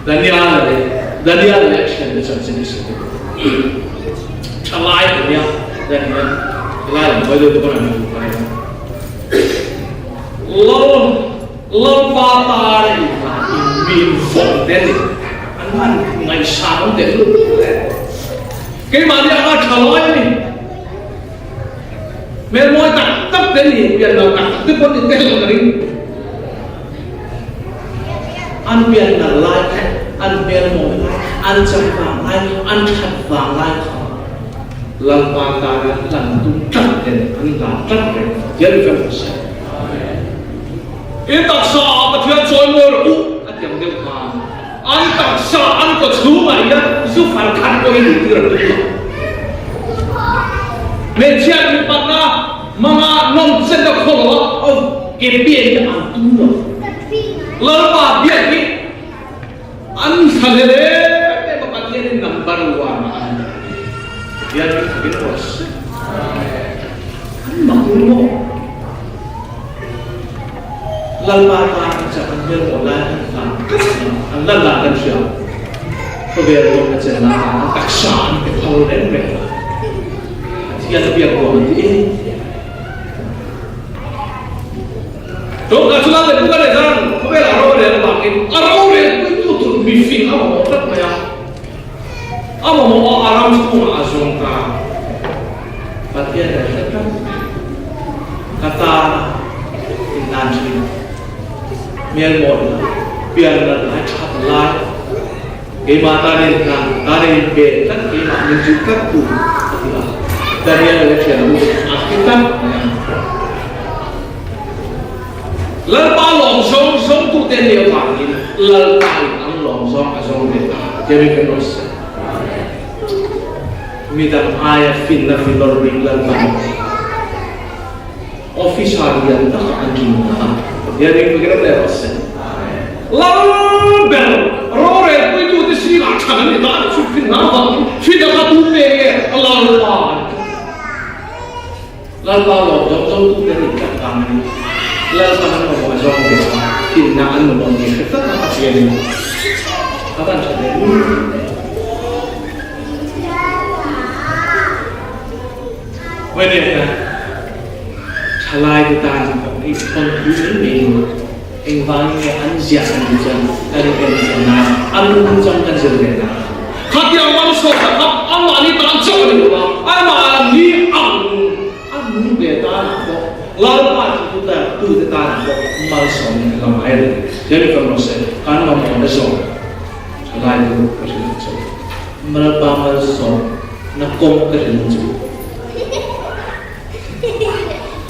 Daniel leh Daniel leh a thiante chanchin hi sawi bawk. Tha lai a nia Daniel helai lam hawi deuh te pawn an hmu ngai a. Lal Lalpa tana inhlan in min vawng te a ni. An han ngaihsan awm teh lut hle. Keimahni anga tha lai a ni. Hmel mawi tak tak te ni, pian lo tak tak te pawh ni tel ka ring. An pian nalh lai kha, an hmel mawi lai, an changkang lai, an that vang lai kha Lalpa tana hlan tum tlat ten an hlan tlat reng Pathian mi kan hmu se. In taksa ah Pathian chawi mawi rawh u a ti ang deuh khan an taksa an kaw chhungah hian zu far khat pawh hi luh tir an tum lo. Hmeichhia inpatna hmanga nawm chet a khaw lo a, ke pian hi an tum lo. Lalpa biak hi an thlahlel em em a, Pathian hi number one ah an dah. Pathian hi thakin rawh se. An mak ul maw? Lalpa tan an chak an hmel maw lai an hlan tlat a, an lan dan kan hria. Khawvel rawng a chen lai khan an taksa an pe phal reng reng a, Pathian a biak nuam an ti em em. Tawngka chu Lal leh Pu ka nei zan khawvelah ro a rel avangin a rorel puitu tur mifing a mamawh tlat mai a, a mamawh a a ram chhungah a zawng ta. Pathian a hre tlat mai. Ka tana inhlan thin hmelmawi lai, pian nalh lai, that lai, keimah tana inhlan, tana inpe tlat, keimah min zut tlat tu a ti a. Daniel leh a thian a u a thi tlat mai a. Lalpa lawm zawng zawng tute an nih avangin Lalpa in an lawm zawng a zawng ve ta. Jerry kan rawn sawi. Midang aia finna filawr bik Lalpa Officer lian taka an tling ta a, Pathian ring pui ram leh rawh se. Lal ber rorel puitute zingah than an ni ta a ni chu finna avangin finna kha tu pe nge Lalpa a ni. Lalpa lawm zawng zawng tute an intlat vang a ni. Lalpan an mamawh a zawng ve a, finna an mamawh ni hre tlat a Pathian in a van tha ve lul em. Vawiin thalaite tan hi thawnthu mai mai lo engvangin nge an ziah an tih chuan kan enchhan nan a nungchang kan zir ve nan. Khatiang malsawm tak kha anmahni tan chauh a ni lo va, anmahni ang a nung ve tanah pawh Lalpa chu tute tanah pawh malsawm in a la ngai a ni. Jennifer Rose, kan mamawh na zawk thalai chu ka hrilh ang che. Malpa malsawm na kawng ka hrilh ang che.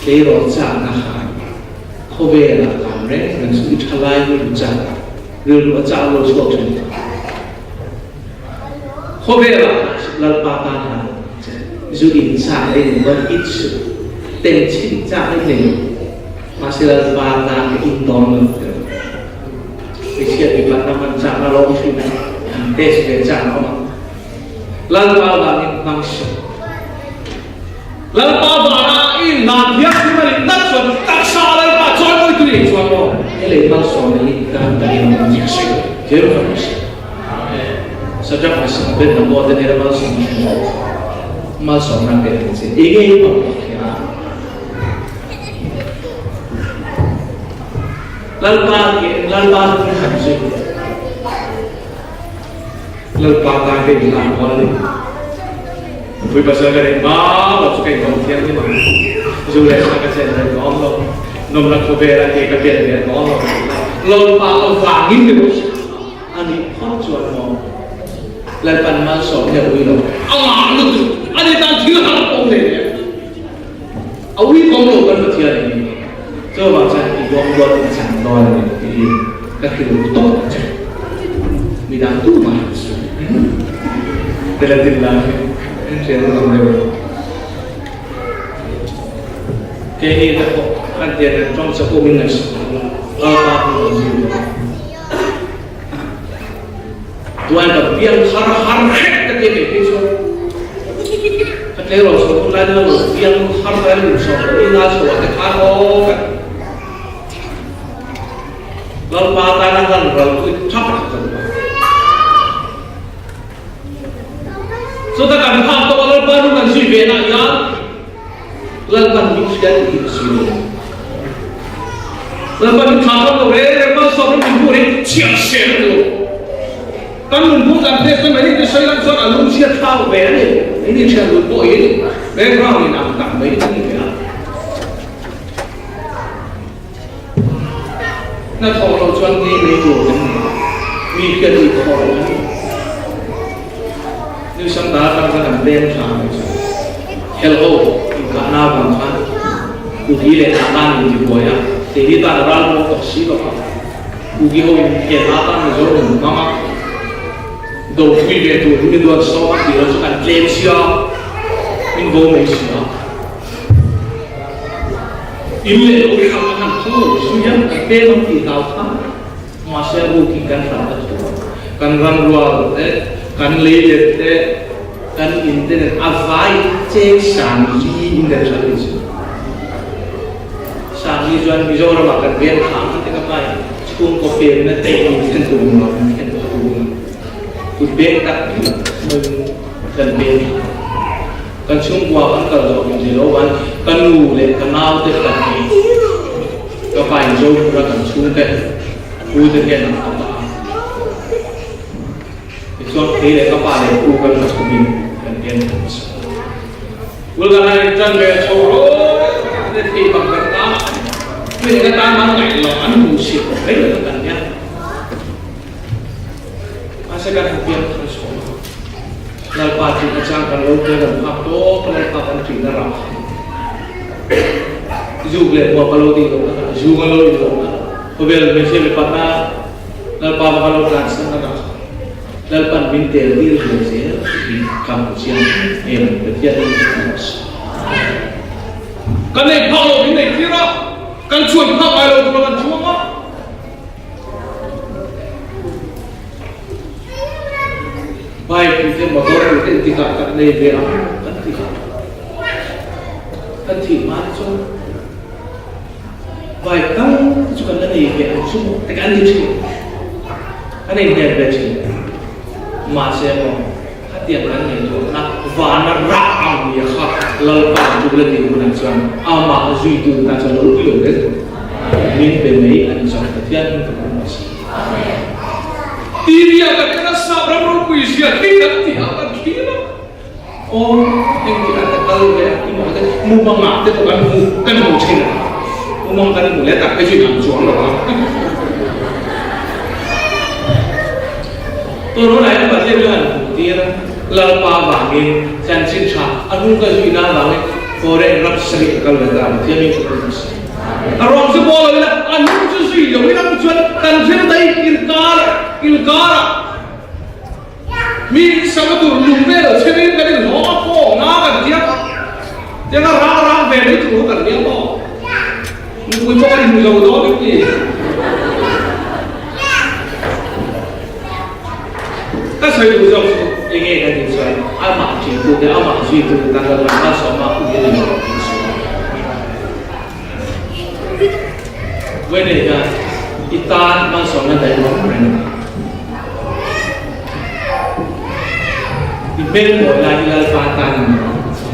Tleirawl chakna khan khawvelah kan reng reng chu i thalai rilru chak rilru a chak lo chhuak thin ta. Khawvelah Lalpa tan han che zu in chak ei ning pawn it suh ten chhin chak ei nei lo mahse Lalpa tan ka in dawn lo tiraw. Hmeichhia mipa hnam an chakna lo awm thin a, an test ve chak a awm ang. Lalpa vangin hmang suh. Lalpa vana i inhlan hian thil a nih tlat chuan taksa Lalpa chawimawi tu nih chuan maw he lei malsawmna hi kan kan in awm tih a sawi Jeru kan hmu si. Sadrach Meshach Abednego te nena malsawmna hmu lo malsawmna pe ang che enge i mamawh thei a? Lalpa ke Lalpa chu kan han zui. Lalpa tan ka inhlan dawn a ni. Nupui pasal ka neih hma lo chu ka inhawng thianghlim ang. Zu leh sa ka chen ve dawn lo. Nawmna khawvela ke ka pen ve dawn lo tih kha Lalpa avangin mi lo hria a nih phawt chuan maw Lalpan malsawm hi a ui lo. A ngah lutuk a ni tan thil har pawh nei leh. A ui kawng lo kan Pathian in chuvang chuan i bawm dawn i chan dawn a ni tiin ka hrilh tawp ang che. Midang tumah an sawi. Relative lam hi an hriat lo deuh. Keini te pawh kan tian kan tawng chakawm in ngaihsak lo la, Lalpa hmu an zir dawn. Tuan ka piang thar har hrep ka ti mai phei chuan ka tleirawl chho hun lai deuh lo piang thar lai lung sawm lo ina chho ah te khan aw ka ti. Lalpa tana hlan ral chu i thap a ka duh a. Chuta kan phak tawh a Lalpa nu kan zui ve na hian Lalpan min hria tih hi ka sawi lo. Lalpan min thlah ram lo reng reng malsawm ram min hmuh hi chhiah sel a ni lo. Kan nun hmuh dan test na mai ni te sawi lan chuan a lung chhiat thlau ve a ni. Eng ni thian dun pawhin background in ang tak mai a ni ve a. Hna thawh loh chuan ngei mai tur kan ni a, mi hian ui thawh loh a ni. New Sangdar atang khan an leng thla mai chu. Helho inkahna avang khan Kuki leh Naga in tibuai a, keini tan a ral muang tawh si lo a. Kuki ho in hel atan Mizo nun hmang a, do pui ve tur hi min duan sawm a tih loh chu kan tlem sia, min bo mai si a. In leh lo hrang a han phal lo zui a, kan pem ang tih hlau kha mahse a ruk in kan hram ta tho a. Kan ram rual te, kan lei let te, kan in te nen a vai cheng sang li in kan hral ni chu. Sang li chuan Mizoram ah kan veng thang te ka pai chhungkaw pemna te in thlen tur nuam in thlen tho tur. Kut beng tak meuhin kan beng thla. Kan chhungkua kan kal zawh kim thei lo van ka nu leh ka nau te kan nei. Ka pa in Zophura kan chhungte pu te hian an kawt a. Tichuan kei leh ka pa leh pu kan va chhawmin kan pian thla hmasa. Ulgan in tan ve chho rawh le thei bang kan ta mi ka tan man ngaih lo an hmu si khawp mai lo kan nia. Mahse kan han pian thar chho a. Lalpa chu ka chang kan lo tel an phak tawp a Lalpa kan ṭihna rah kha. Zuk leh hmuah ka lo tih loh na kha, zu ka lo in loh na, khawvel hmeichhia mipa hna Lalpa va ka lo tlansan na rah kha. Lalpan min tel tir ve zel tih ka hmu chiang em em Pathian in ka hmu a si. Kan nei phak lo min nei tir a, kan chuan phak ngai lo tura kan chuang a. Bike tih te motor tih te intikah kan nei ve ang kan ti a, kan thih hma te chuan bike tal te chu kan la nei ve ang chu maw te kan ti thin, kan inhnen ve thin. Mahse maw khatiang kan ngaihtuahna vana rah ang nia kha Lalpa chu la tih hunah chuan amah zuitu tan chuan lo pui lo reng tur min pe mai a ni chuan Pathian hming ka hmu a si. TV ah kan en a, sap ram ropui zia khi kan tih ah kan thlir a, aw engtik ah te kal ve a emaw te mumang ah te pawh kan hmu kan hmu thin a, mumang kan hmu leh tak te chu inang chuang lo a. Tun hunah hian Pathian chu han hmuh tir a, Lalpa vangin chanchin tha a hnung ka zui nan vangin foreign ram sarih ka kal ve ta, Pathian min thu ka sawi. A rawng chu bawl lo ila, a hnung chu zui lo ila chuan kan thil dai kilkar kilkarah mi in sanga tur lung vel chhirin kan inhlawh a, pawh nga kan tia, tianga rang rang ve mai tur kan nia maw? Nupui pawh kan inhmu zo dawn em ni? Ka sawi duh zawk chu enge kan tih chuan amah ṭintute, amah zuitute tan Lalpan malsawmna a ui a ni lo tih a sawi a. Vawiin hian i tan malsawmna daih awm reng a ni. I hmel mawi lai hi Lalpa tan a ni ang che.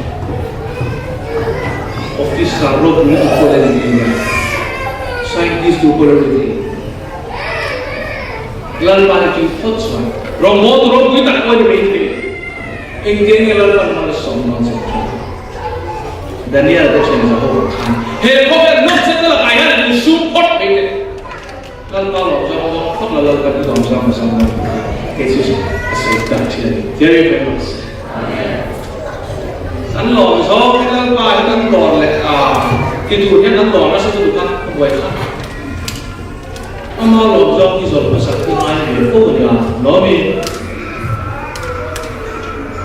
Officer ropui tu pawh la ni thei a, scientist tu pawh la ni thei. Lalpa hi chu phawt chuan rawngbawltu ropui tak pawh a ni mai thei. Engtiang nge Lalpan malsawm dawn che tih? Daniel te thian Jehovah khan he khawvel nawmchenna lakah hian an insum phawt mai teh. Lalpa lawm zawng zawng phawt la Lalpa hi lawm zawng zawng lo kei chu a sawi tak thin a ni. Very famous. Kan lawm zawng hi Lalpa hi kan dawr leh a ti tur hian kan dawr nasa lutuk a, a buai kha. Ama lawm zawng hi zawlh hmasak hi ngai ve fo a nia lawmi.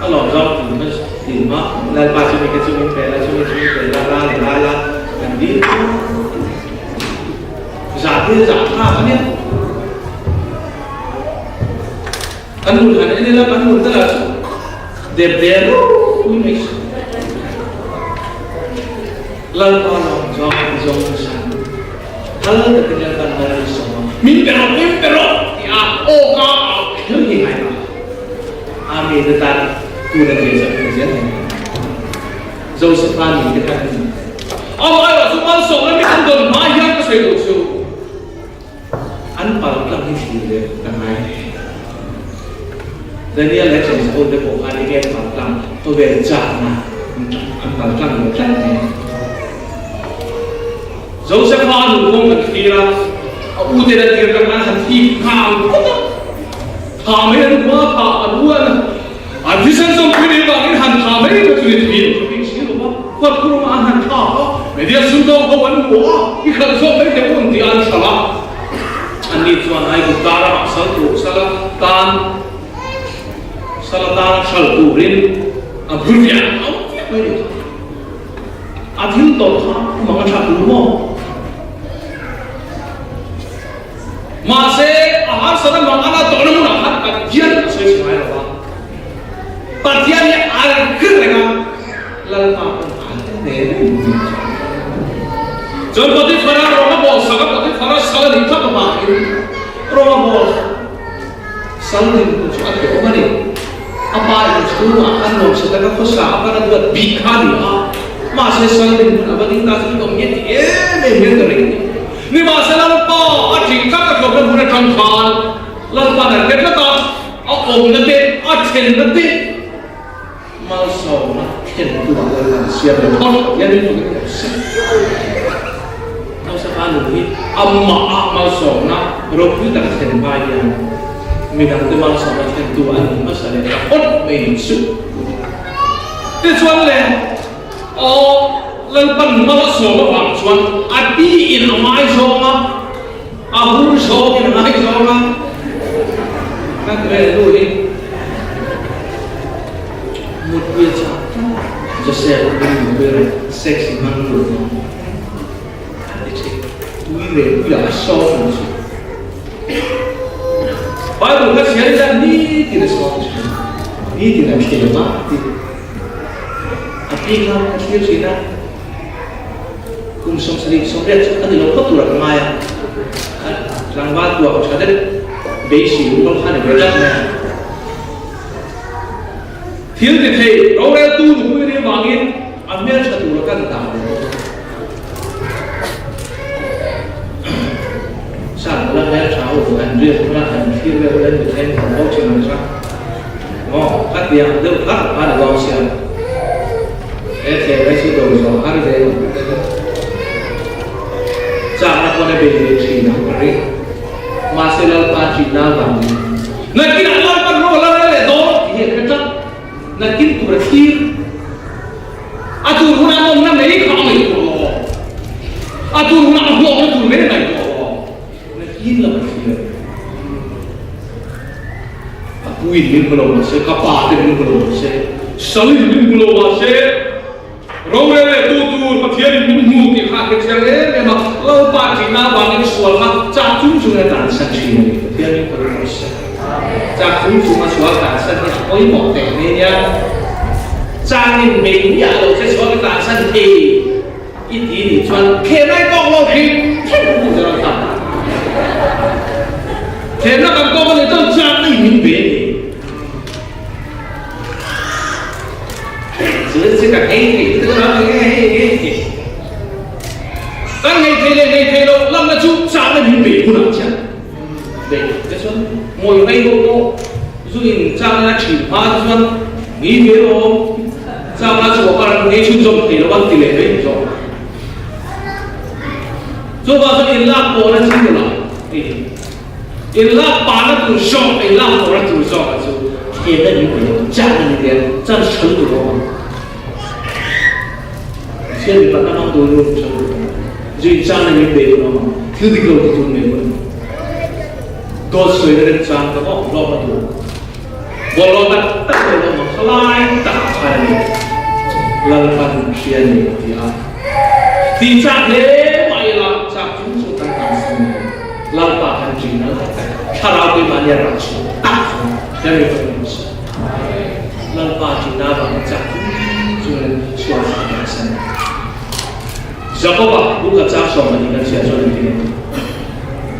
A lawm zawng tih hma tih hma Lalpa chu mi te chu min pe la chu mi chu min pe la la leh la la kan dil fo. Zah hi zah thlak a nia. Kan nun han en ila kan nun te lah chu dep der ropui mai si. Lalpa lawm zawng a ti zawng nasa. Hal takin Lalpan mal a sawm a, min pe rawh, min pe rawh ti a aw ka au kher hi ngai lo. Ami te tan tun a tia chak zel mai. Josepha ni te khan a ni. Amaherawh chu malsawmna mi an dawn hma hian ka sawi duh chu an pal tlang hi thlir ve ka ngai hle. Daniel leh James ho te pawh khan enge an pal tlang khawvel chakna an pal tlang ve tlat mai. Josepha a nun kawng kan thlir a, a u ten a tir tang an han thik nghal phawt a, tha mai an hmu a, tha an u an An thisen zawmpui nih vangin han tha mai kha chu ni thei ka bik si lo va, huat khuruma an han thlak a, media sumdawng ho an hmu a, i khalh zawk mai teh un tih an hralh a. Anni chuan Aigupta ramah sal tur sala tan sala tan hralh turin a bul viah a awm viah mai ni. A thil tawrh kha mang a tha tur maw? Mahse, a harsatna mang ana tawhna hmunah khan Pathian a sawi chhe ngai lo va. Pathian hi a reng khir reng a, Lalpa pawn a la ve reng mai a. Chuan Potiphara rawng a bawl sak a, Potiphara sal a nih thlap avangin rawng a bawl sal ning te chu. a hlawm a ni. A pa in chhungah khan nuamsa taka khawsa a pan a duat bik kha a ni a, mahse sal dinhmun a va ding ta chu i awm nge ti em em hian ka ring. Nimahsela Lalpa a thing tlat a hlawmna hmun atang khan Lalpa'n a hre tlat a, a awmna te, a thlenna te malsawmna thlentu ah Lalpa'n a siam leh phawt hian min fak in ka hre. Nausa nun hi amah ah malsawmna ropui tak a thlen hma hian midangte malsawmna thlentu a ni hmasa leh ta phawt mai ni chu. Tichuan le aw Lalpan mal a sawm avang chuan a ti in a ngaizawng a, a hur zawng in a ngaizawng a, ka ti vel nu hi mutpui a chak tlat a, Joseph a min mutpui reng sex i hmang tur maw a ti thin, tui leh puiah a sawm ang chu. Bible kha chhiar ila nitin a sawm thin, nitin a thlem a ti. A pi kha ka thlir thin a, kum 70 80 chu a ni lo phawt tur a ka ngai a, tlangval tuah tha deuh beisei rual kha a ni ve tlat mai a. Thil ti thei roreltu nupui ri vangin a hmeltha tur a kan dah ve bawk a. Sap la hmeltha ho chu an riak huna an thlir vel vel mi thleng thawm ho thin ang kha. Maw? Khatiang deuh kha a ni dawn sia. He thleng hi chu do zawh har ve ang ka ti. Chakna pawn a bei ve thin ang ka ring. Mahse Lalpa ṭihna vangin nakinah Lalpan ro a la rel leh dawn tih hi a hre tlat. Nakin tur a thlir. A tur hunah nawmna mai kha a ngaihtuah lo. A tur hunah a hlawkna tur mai a ngaihtuah lo. Nakin lam a thlir. A puin min hmu lo mah se, ka pa te min hmu lo mah se, Salin min hmu lo mah se, rorel leh tu tur Pathianin min hmu tih kha a hre chiang em em a, Lalpa ṭihna avangin sual kha chak chung chungin a tlansan ṭhin a ni. Pathian min hmu lo mah se, chak chung chunga sual tlansan hi a pawimawh teh mai nia. Changin bei miah lo che sual ka tlansan thei. I ti nih chuan khenai tawk lo hrim hrim ka hmuh zel ta. Khenna kan tawk a nih chuan chakna in min ve a ni. Chu chu ka hei thei te chu ram nge hei nge ti. Kan hei thei leh hei thei lo lamna chu chakna min ve hunah chian ve te chuan ngawi rei ho pawh Zu in chakna thin hma te chuan ni ve awm chakna chhuah kar an ngei chhunzawm thei lo an ti leh mai zawk. Chuvang chuan in lak pawhna chi ni lo hei hi. In lak pahna tur zawk in lak pawhna tur zawk a chu thlemna ni ve lo chakna ni ve chan hral tur a awm. Pathian mipatna hmang tur in hral tur a awm. Zu in chakna ni ve tur a awm ang. Thil dik lo ti tur nei pawh a ni. Dawt sawina remchang ka vawk hlawk a tur. Bawlhhlawh tak tak lo lo mak khalai tak khan a ni. Lalpan hria ni a ti a. Ti chak hle mah ila chak chung chu kan tan san lo. Lalpa kan ṭin a lai tak thlarau keimahni a rah chhuah tak chu hria mi pawhin an sawi. Lalpa ṭihna avangin chak chung chungin sual kha a tan san. Jakoba bu ka chang sawm pahnih kan chhiah chuan engtin nge?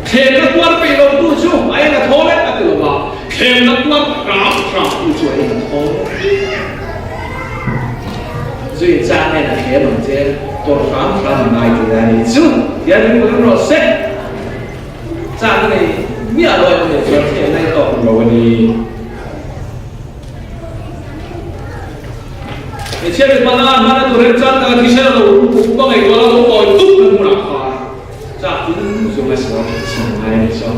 Thlemna tuar peih lo tu chu a eng a thawl e a ti lo va, thlemna tuar hram hram tu chu a eng a thawl e. Zu in chang nen a thlem ang che, tawrh hram hram a ngai tih a ni chu. Tihian min hmu rawh se. Chang nei miah lo emaw nih chuan thlemna i tawk lo a ni. Hmeichhia mi hmana hmana tur remchang taka thisen a lo uk ka ngaihtuah la lo tawi tup na hmunah khan chak chung chung a sawi chhan ngai a ni chuan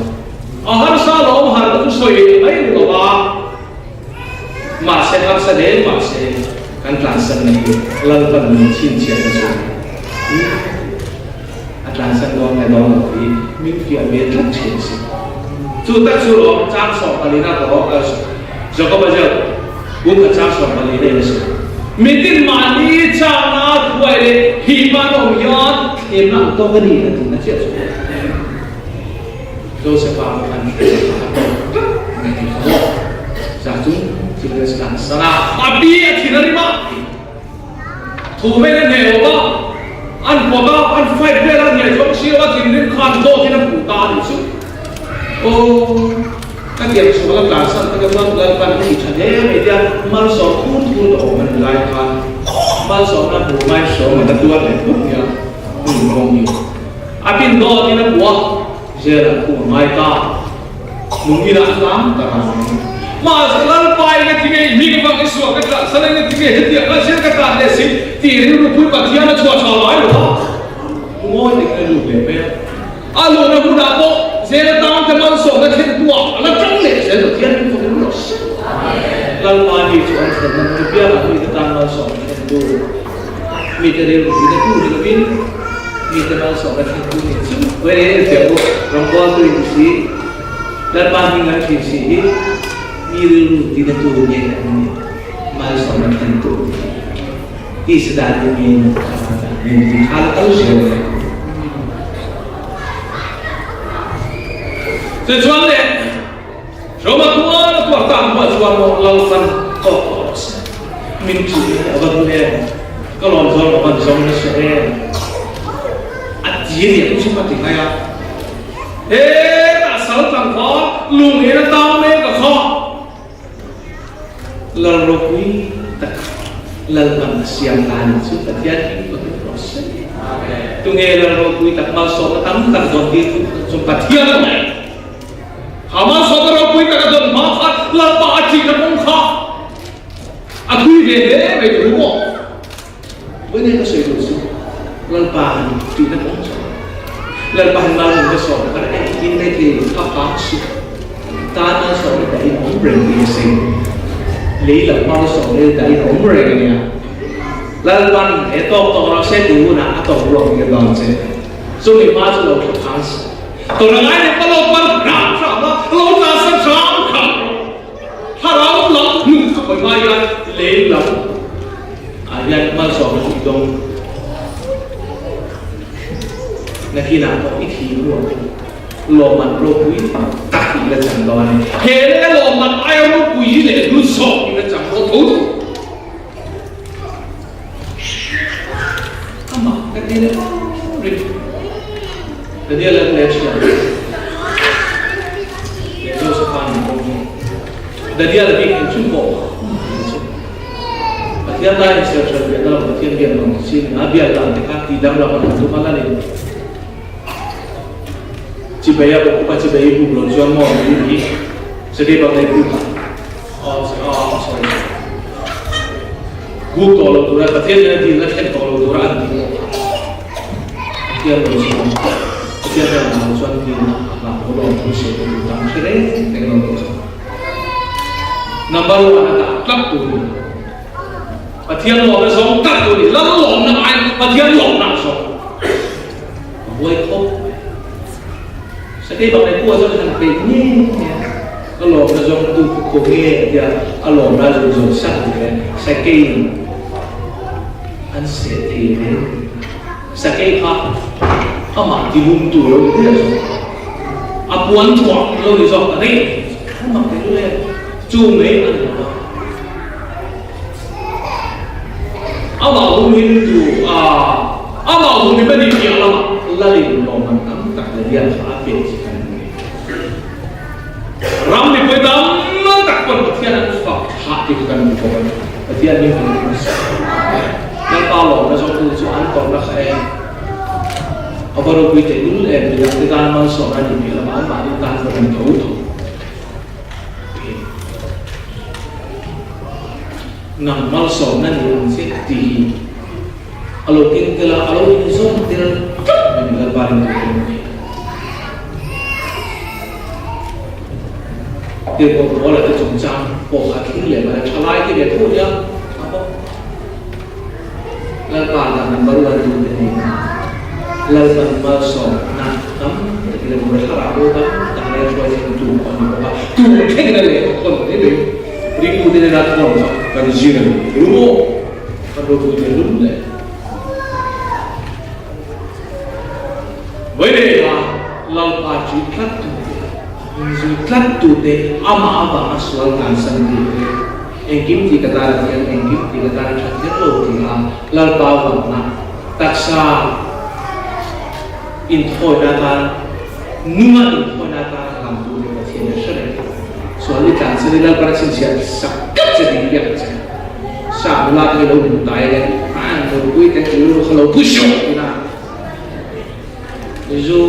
a harsa lawm har ka chu sawi a mai ni lo va, mahse harsa hle mahse kan tlansan na hi Lalpan min chhinchhiah na chu a tlansan dawn nge dawn lo hi min fiah ve tlat thin a si. Chu tak chu lawm chang 14 a ka Jakoba ziak Kum khat chang 14 in a sawi. Mitin mahni chakna thuai leh hihma an awm hian thlemna an tawk a ni a tihna chiah chu Joseph-a pawh khan thlemna a tawk tlat mai tih kha maw? Chah chung thil te chu an san a, a bi a thin a rim a, thu vel a hneh lo va, an pawt a, an fight vel a hneh chuang si lo a, thinrim khan dawt in a hmuh ta a nih chu. Aw. Ka ti. hetiang sual a tlansan te kha chuan Lalpan a ti tha hle mai tia malsawm thur thur ka awm a ni lai khan malsawmna hmuh ngai hrawm a la tuar leh phut nia hun kawng hi a pin dawt in a puah zel a khung a ngai ta. Nung ila a tlang ta rang mai. Mahse Lalpa in a ti ngei, hming vang i suah ka tlah sal in a ti ngei, hetiang a zir ka tlan leh si tih rilru pui Pathian a chhuah tha ngai lo a, lungawi takin a lut leh mai a. A luhna hunah pawh zel atang te malsawmna thlen tuah a la tang leh zel Pathian in fawk in rawh se. Lalpa ni chu an thlenna hmun apiangah mite tan malsawmna thlen tu, mite rilru puina tu ni lovin, Mite malsawmna thlentu nih chu Where is the book Rawngbawltu in si Lalpa hming an thin si hi mi rilru tina tu nge an nih malsawmna thlentu tih si dan hi mi min ti kha la kal zel mai. Tichuan le Roma tual a tuar tak hnuah chuan maw Lalpan tawk tawh rawh se. Min chu i a va duh em? Ka lawm zawng ka van zawng nasa em? A ti riah chu ka ti ngai a. Hetah sal tlangval lung in a tang mek a kha. Lal ropui tak Lalpan a siam ta ni chu Pathian hming pawhin rawh se. Tunge Lal ropui tak malsawmna tam tak dawn tir tu chu Pathian a ni. Hamas-ho te ropui tak a dawn hma khan Lalpa a ṭihna kawng kha a thui ve hle mai tur maw? Vawiin ka sawi duh chu Lalpa han ṭihna kawng chu Lalpa han mal ka sawm kha engtin mai thei kha phang suh tan malsawmna dahin awm reng tih a sawi. Lei lam malsawmna dahin awm reng a nia. Lalpan he tawk tawk rawh se tih hunah a tawk ruak tir dawn che. Chumi hma chu lo thla phang suh. Tawrh ngai leh ka lo par hram hram a, lo tla sa hram hram rawh. Thlarau lam hnu a hawi hma hian lei lam ah hian malsawmna chu i dawng. Nakinah pawh i thih hnu ang lawmman ropui tak i la chang dawn a ni. He leh lawmman aia ropui leh hlu zawk i la chang dawn tho tho. Amah ka ti leh ring. Daniel an leh thian leh Joseph an pawh hi Daniel bik in chung pawh Pathian lai in ser ser biak lam Pathian biak lam sin a biak dan te kha ti dang lam an tum a la ni chibai a bawk upa chibai buk lo chuan maw ni hi sakei bang nei buk a sorry buk tawh lo tura Pathian nen a dilna thlen tawh lo tura an ti pawh kha Pathian lo chuan Pathian nen lo chuan dilna a hlah pawh lawm thu sawi tur tam hre reng reng lo tih kha number one a dah tlat tur ni Pathian lawmna zawng tlat tur ni lal lawmna ai Pathian lawmna zawng a buai khawp mai. Sakei bak leh pua chuan han peih nge nge a, ka lawmna zawng tu ka khaw nge a tia, a lawmna zawng zawng sak duh e, sakei in an seh thei ve. Sakei kha amah tihum tu lo ni der zawk, a puan thuah lo ni zawk ta daih a mak teh lul e, chu mai a ni lo va. Amah humhim tu a, amah humhim a ni piah lamah Lalin lawmman tam tak leh lian kha a pek chi kan hmu ngei. Ram mipui tam tak pawn Pathian an fak thah tih kha kan hmu bawk a ni. Pathian hming kan hmu sak. Lalpa lawmna zawngtu chu an tawrhna kha em? A va ropui tehlul em? Midangte tan malsawmna a nih piah lamah anmahni tan pawh an tho tho. Nang malsawmna ni ang che tih hi a lo keng tel a, a lo inzawm tel tlat mai ni Lalpa ringtu te an ni. Tirhkoh Paula te chungchang pawh kha thil leh mai a tha lai te ve tho nia a bawk. Lalpa dan number one tu te ni kha Lalpan malsawmna tam tak leh vur thlarau bo tam tak leh hruai thleng tu pawh a ni bawk a, tu thlengin a lehkha thawn mai mai ringtu te nena thawn kha kan zir a ni ru maw? Kan ropui te lum leh Vawileha Lalpa ṭih tlat tu te, inzui tlat tu te, amah avanga sual tlansan tu te, Engkim tih ka tan a thiang, engkim tih ka tan a tha kher lo ti a, Lalpa vangna taksa inthawina atan, nunga inthawina atan a hlam tur leh Pathian a hre reng. Sual i tlan sen i Lalpan a chhinchhiah sak tlat che tih biak che. Sa nula te hi lo hmu tai le an nunpui te rilru kha lo pu hriau tina zu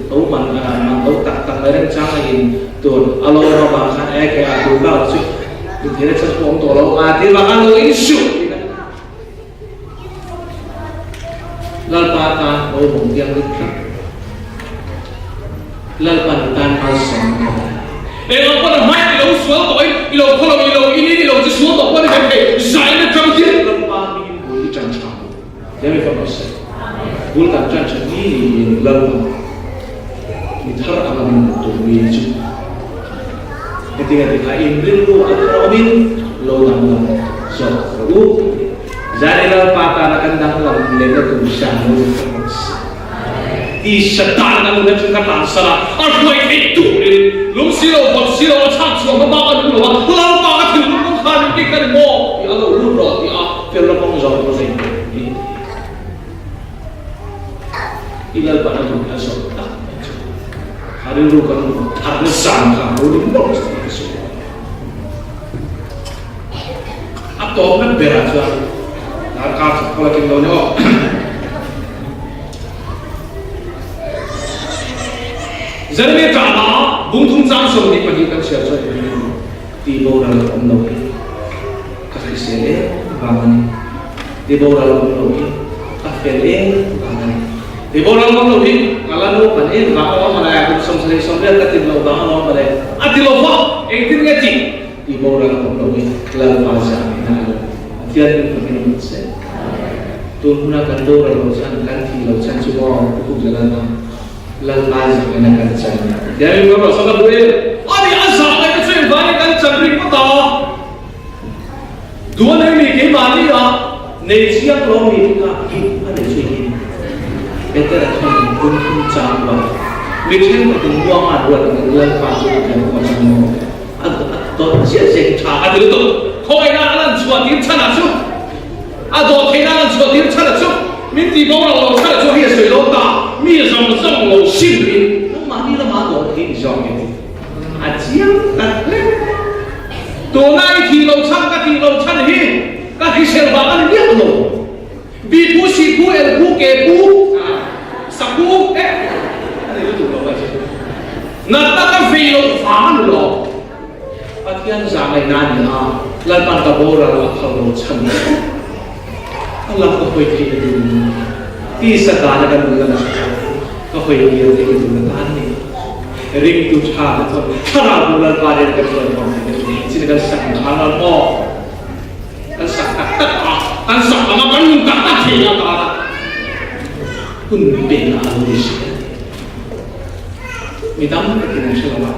to man man to tak tak mai remchang a in tur a lo awm avang khan e ke a tur bak chu in thei na chhan pawh awm tawh lo a ti vang a lo in hriau tina Lalpa tan lo awm thianghlim tlat. Lalpan tan malsawm a ni. Eng ang pawn a hmai i lo sual tawh in, i lo khaw lo, i lo in in, i lo chi sual tawh pawh a ni mai thei. Zaina tang hian Lalpa hmingin bul i tan tha ang. Lem i fam rawh se. Bul kan tan tha ni niin Lalpa mi thar anga min hmuh tur mi chu heti a ti kha in rilru a thar awmin lo danglam zawk rawh u. Zaini Lalpa tana kan danglam lehna tur hriat lo in fam rawh se. Tisa tan a nuna chu ka tan sal a, a hruai theih turin lung si lo, vawt si lo, a chhak chhuah hma bak a nung lo a, Lalpa ka thinlung kawng khan min kik a ni maw? tih a lo lut rawh tih a felna kawng zawh rawh zai tur a ni. I Lalpan a duh a zawh tak mai chu a rilru kan tharna zan kha a lo ni mawlh tih ka sawi a. A tawpna berah chuan darkar khat pawh la tleng lo ni aw. Jeremia ṭahna bungthum chang 22 kan chhiar chuan engtin nge maw ti boral awm lo hi ka hrisel em vang a ni. Ti boral awm lo hi ka fel em vang a ni. Ti boral awm lo hi ka la naupan em vang a awm a kum 78 ka tlin loh vang a awm a le. A ti lo va, engtin nge tih? Ti boral awm lo hi Lalpa zah ina a lo Pathian min fakin a hmu se. Tun huna kan boral lo chan, kan thih lo chan chu maw Pu Kuk Lalpa, Lalpa zah ina kan chan a ni. Pathian min boral sak a duh em? Ani a zah ngaihna chu engvangin kan chan rik ngawt a? Duh a nei mi keimahni ah nei chiang lo mi hi kha hi a nei zui hi. Petera chuan in kum thum chang ruat mi thenkhatin muanga an ruat angin Lalpa chu Pathian kawng atangin maw a dawt chiah chiah hi tha a ti lutuk. Khawngaihna a lan chhuah tir chhan ah chu a dawh theihna a lan chhuah tir chhan ah chu min tih boral lo chhan ah chu hei a sawi lo ta mi zawng zawng lo sim in nangmahni lamah a dawh thei ni zawk nge tih A chiang tak hle. Tuna i thih lo chhan ka tih lo chhan hi ka hrisel vang a ni miah lo. Bi pu, si pu, el pu, ke pu, sa pu e a ni lutuk lo mai chu. Natna ka vei loh vang a ni lo. Pathian zahngaihna a ni a, Lalpan ka boral a phal lo chhan chu a lam ka hawi theih na ding tisa dana ka nun lama ka hawi kir theih na tur atan a ni. Ringtu tha te chuan thlarau bu Lalpa nen kan chuan thawm thei te chin kan sak ang khan ral maw? Kan sak tak tak a, kan sak anga kan nun tak tak thei na tana hun pekna a lo ni si a ni. Mi tam takin an hre lo a,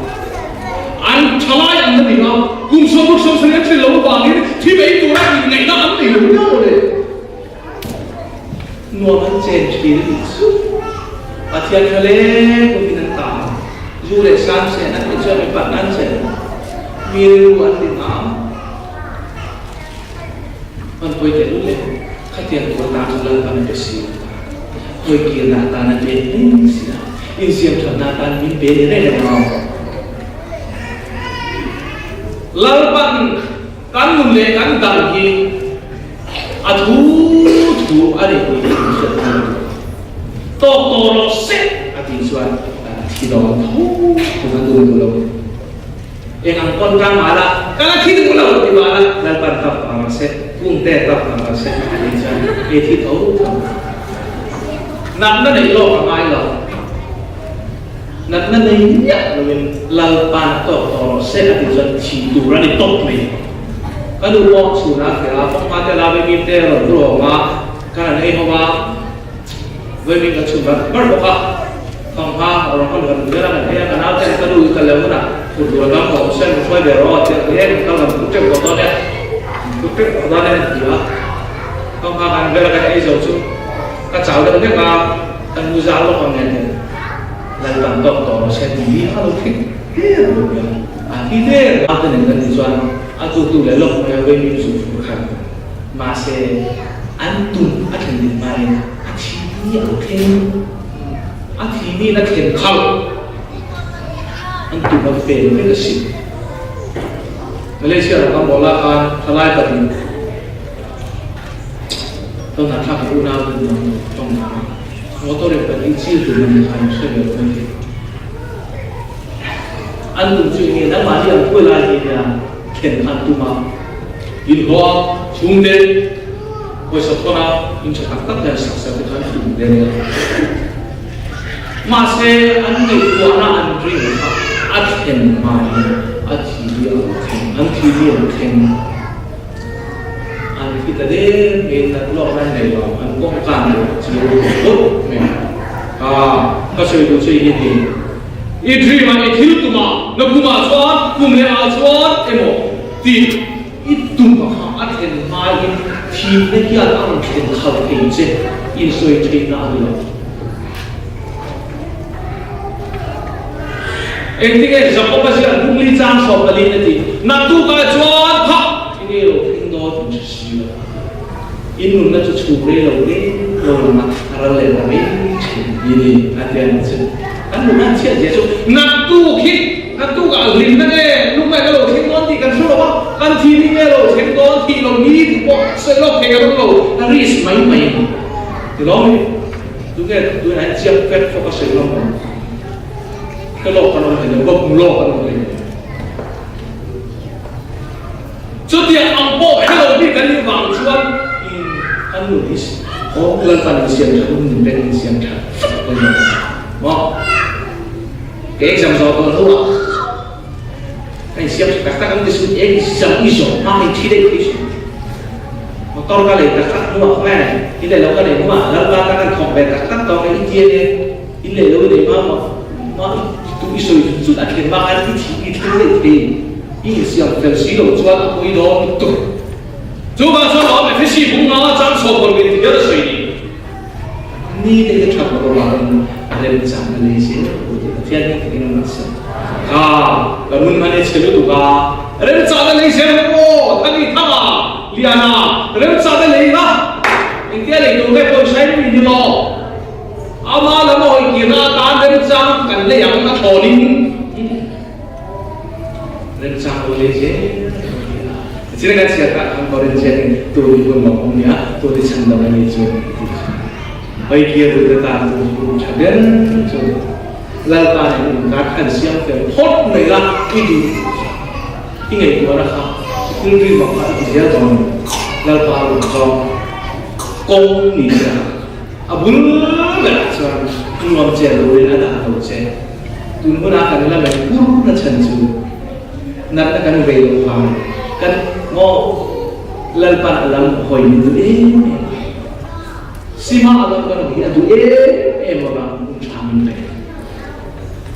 an thalai an la ning a, kum 67 an tlin lo avangin thi mai tura inngaihna an nei lo miau le. Nuam an chen thin a nih chu. Pathian tha le kumin an ta ang. Zu leh san chen an tih chuan mi patna an chen. Mi rilru an lim ang. Hman pawi teh lul e. Khatiang tur atan chu Lalpan a pe si lo ta. Hawi kirna atan a pe mai si a. Insiam thatna atan min pe ni reng reng ang. Lalpan Kan nun leh kan dam hi a thu thu a ni tih hi kan hriat thei a ni. Tawk tawh rawh se a tih chuan kan thi dawn tho tho kan duh duh lo. Eng ang pawn tang mah la, ka la thi duh lo ti mah la, Lalpan tawk tawh rawh se, kungte tawk tawh rawh se a tih chuan i thi tho tho. Natna neih lawk a ngai lo. Natna nei miah loin Lalpan tawk tawh rawh se a ti chuan thih tur a ni tawp mai. Ka nu pawh chhunah a fel a, pawngma te la Vawimim te rawn ru awm a, kan han ei ho a, Vawimim kan chhun bar bar bawk a, fanghma rawn hawn kan vel a kan ei a, ka nau ten ka nu i kal leh hunah phur tur a tam tawh awm se min hruai ve rawh a ti a, ti e kan kal kan phur teuh tawh dawn e, phur teuh tawh dawn e an ti a, fanghma kan vel a kan ei zo chu ka chau deuh hlek a, Kan nu zah lawk ang nge teh Lalpan tawk tawh rawh se tih hi a lo thik der lo mai a, a thi der a te nen kan tih chuan a tu tu leh lawk mai a vei min zu fur khat mahse an tum a thlen dik hmain a thi ni a lo thleng a thi niin a thlen khalh an tum a fel vek a sin. Malaysia ram kan bawh lai khan thalai pahnih tunah thla ka unau ten an lo tawng ta a, motor in pahnih chil tur an ni kha in hre ve lo mai thei. An tum chu enge nangmahni an khuai lai hi nia thlen kha an tum a, inhlawh a, chhungte pawisa thawn a, in tha tak tak hian sak sak te kha an tum ve nia. Mahse an ngaihtuahna an ring kha a thlen hmain a thi hi a lo thleng, an thi hi a lo thleng. An thi ta der mai nat lawk nan nei lo, an kawngka nei lo chu phawt mai a. Ka sawi duh chu i hi ni. I dream a, i thil tum a, na kum ah chuan, kum leh ah chuan emaw tih i tum a kha a thlen hmain thihna hian a rawn thlen khalh thei che, insawi theihna a ni lo. Engtinge Jakob a ziah Bukli chang 14 a ti, Naktukah chuan phah i ngei lo thleng dawn in hre si lo. In nunna chu chhuk rei lo reng lo lama a ral leh ta mai thin hi ni a ti a ni chu. Kan nunna chhiat zia chu naktuk hi naktukah hlimna nge lungngaihna lo thleng dawn tih kan hre lo a, kan thi ni nge lo thleng dawn thih lo ni tih pawh sawi lawk thei kan awm lo, a risk mai mai a ni. Ti lawm i? Tunge tunah hian chiang fek fawk a sawi lawm awm? Ka lawk kan awm thei lo, ka hmu lawk kan awm thei lo. Chutiang ang pawh hre lo bik kan nih vang chuan in kan nun hi aw Lalpan in siam that in min pek in siam that fek a ni maw? Ka exam zawh tawh hnuah ka insiam tha tak tak ang ti suh, exam i zawh hma i thi daih thei suh. Motor ka lei tak tak hnuah khawnge in leh lo ka nei hnuah Lalpa tan kan thawk ve tak tak tawh ka i tia nia. In leh lo i nei hma maw? Mah i tu i sawi zut zut a thlen hma khan i thih i thleng daih thei. I insiam fel si lo chuan a pawi dawn lutuk. Chuvang chuan lawm Ephesi bung nga chang chhuak rawn min ti hial a sawi ni. Ni te hi tha lo vangin a remchang a lei zel tur tih Pathian hian takin a ngaihsak. Kha ka nun hman i chhe lutuk a, remchang a lei zel rawh aw, Thani Thanga, Liana, remchang a lei la, engtia lei tur nge pawisa in mi ni lo. Ama lam a hawi kirna atan remchang kan lei ang a thlawnin remchang lo lei zel a ni a. China kan chhiat ah khan Corinthian in tuni hun lawng awm nia, tuni chhan dang a ni chu a ti kha. Hawi kir duh te tan tuni hun tha ber chu Lalpa nen inkar khan siam fel phawt mai la, i duh i ngaihtuahna kha i thil rim ang kha i ti zel dawn a ni. Lalpa rawn zawng kawng ni se a. A bul berah chuan nuam che turin a dah lo che. Tun hunah kan la meng pur na chhan chu natna kan vei loh vang kan ngaw Lalpan a lam hawi min duh em em a. Sima a lam kan awm hi a duh em em avang hun tha min pe.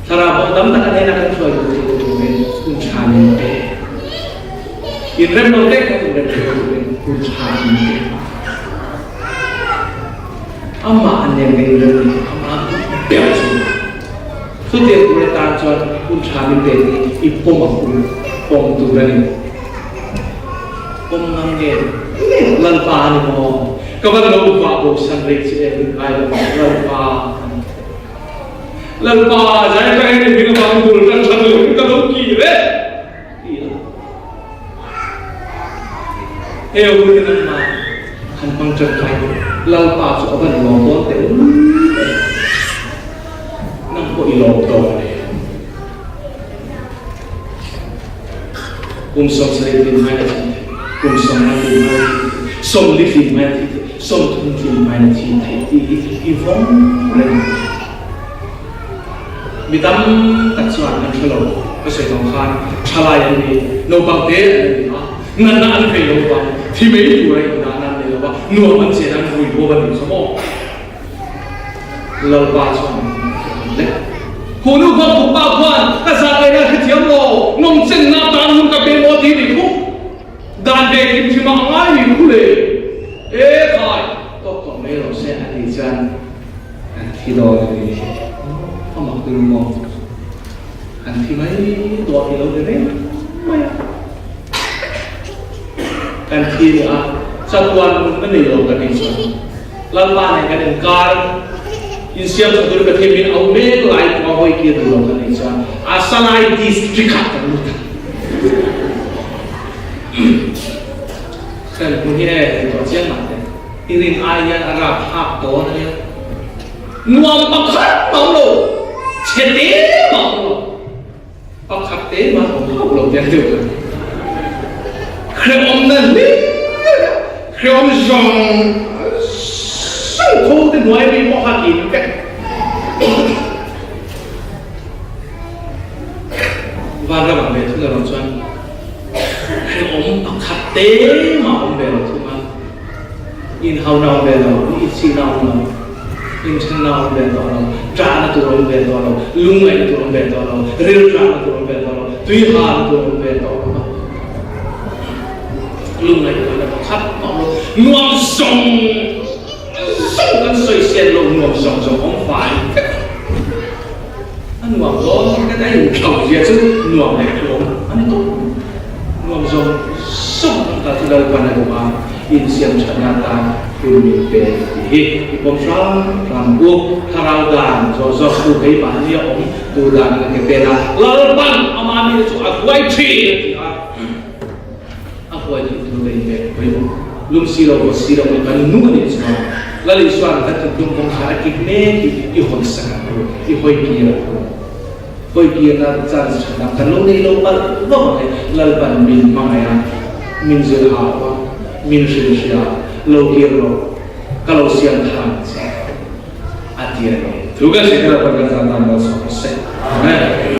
Thlarau pawh tam tak a hnenah kan hruai duh theih turin hun tha min pe. Inrem lo tek kan inrem theih turin hun tha min pe. Amah a nen reng reng ni, amah duh ber chu. Chutiang tur atan chuan hun tha min pe hi i pawm ang u, pawm tur a ni. Pawm ngam nge Lalpa a ni maw? Ka van lo vah bo san rei che em ngai lo vang Lalpa a ni. Lalpa, zai ka en i hming avang bul tan tha turin ka lo kir e. Ti a. Heo hun in an hma han hmang ṭan kai bawk. Lalpa chu a van lawm dawn teh lul em. Nang pawh i lawm dawn e. Kum 70 tlin hmain a thi thei, kum 50 tlin hmain a thi thei, 40 tlin hmain a thi thei, 30 tlin hmain a thi thei tih hi i vawng reng ang. Mi tam tak chuan an hre lo, ka sawi tawng khan thalai an ni, naupang te an ni a, natna an vei lo vang, thi mai tur a indan an nei lo va, nuam an chen an rui bawk a nih kha maw? Lalpa chuan an lek. Khu nu khuan khuppa khuan ka zah lehna hrethiam lo, nawmchenna tan hun ka pe maw ti ni khup. Dan ve kim thim ah ngai ni khu le. E khai, tawk tawh mai rawh se a tih chuan kan thi dawn a ni. A mak tur maw? Kan thi mai dawn hi lo ni reng mai a. Kan thi ni a, chatuan nun na nei lo kan nih chuan Lalpa nen kan inkar insiam tha tur Pathian min au mek lai pawh a hawi kir duh lo kan nih chuan a Salai district ah kan lut a. Kan hmu hi e, hei tawh chiang mah teh. I rin ai hian a rapthlak dawn a nia. Nuam pakhat mah awm lo, chhe te mah awm lo, pakhat te mah awm hauh lo te an deuh kha. Hrehawm na hlir a, hrehawm zawng zawng tho te hnuai mi pawh kha kim vek. Vanram ah ve thung erawh chuan hrehawm pakhat te mah awm ve lo thung a, inhauna awm ve lo, inchhihna awm lo, inthenna awm ve tawh lo, ṭahna tur awm ve tawh lo, lungngaihna tur awm ve tawh lo, rilṭahna tur awm ve tawh lo, tuihalna tur awm ve tawh lo va, lungngaihtuahna pakhat mah awm lo, nuam zawng zawng kan sawisel lo, nuam zawng zawng awm fai vek. A nuam dawn kan a inthlo zia chu nuam leh tlawm a ni tawp. Nuam zawng zawng kan kal chu Lalpan a duh a, insiam thatna atan hun min pe tih hi i pawm hram hram ang u. Thlarau dan zawh zawk tu keimahni a awm tur dan in a ke pen a, Lalpan ama mite chu a huai thin a ti a. A huai theih tur ka inpek pawimawh. Lum si lo, vawt si lo in kan nu a nih chuan Lal Isua'n kan thinlung kawngkhar a kik mek hi i hawn sak ang u, i hawi kir ang u. Hawi kirna chance tha dang kan lo nei lo palh vak ang e, Lalpan min hmangaih a, min zir hau a, min hrilhria, lo kir rawh, ka lo siam thar ang che, a ti a ni. Thu kan hre kher a, Pathian zan tan malsawm se. Amen.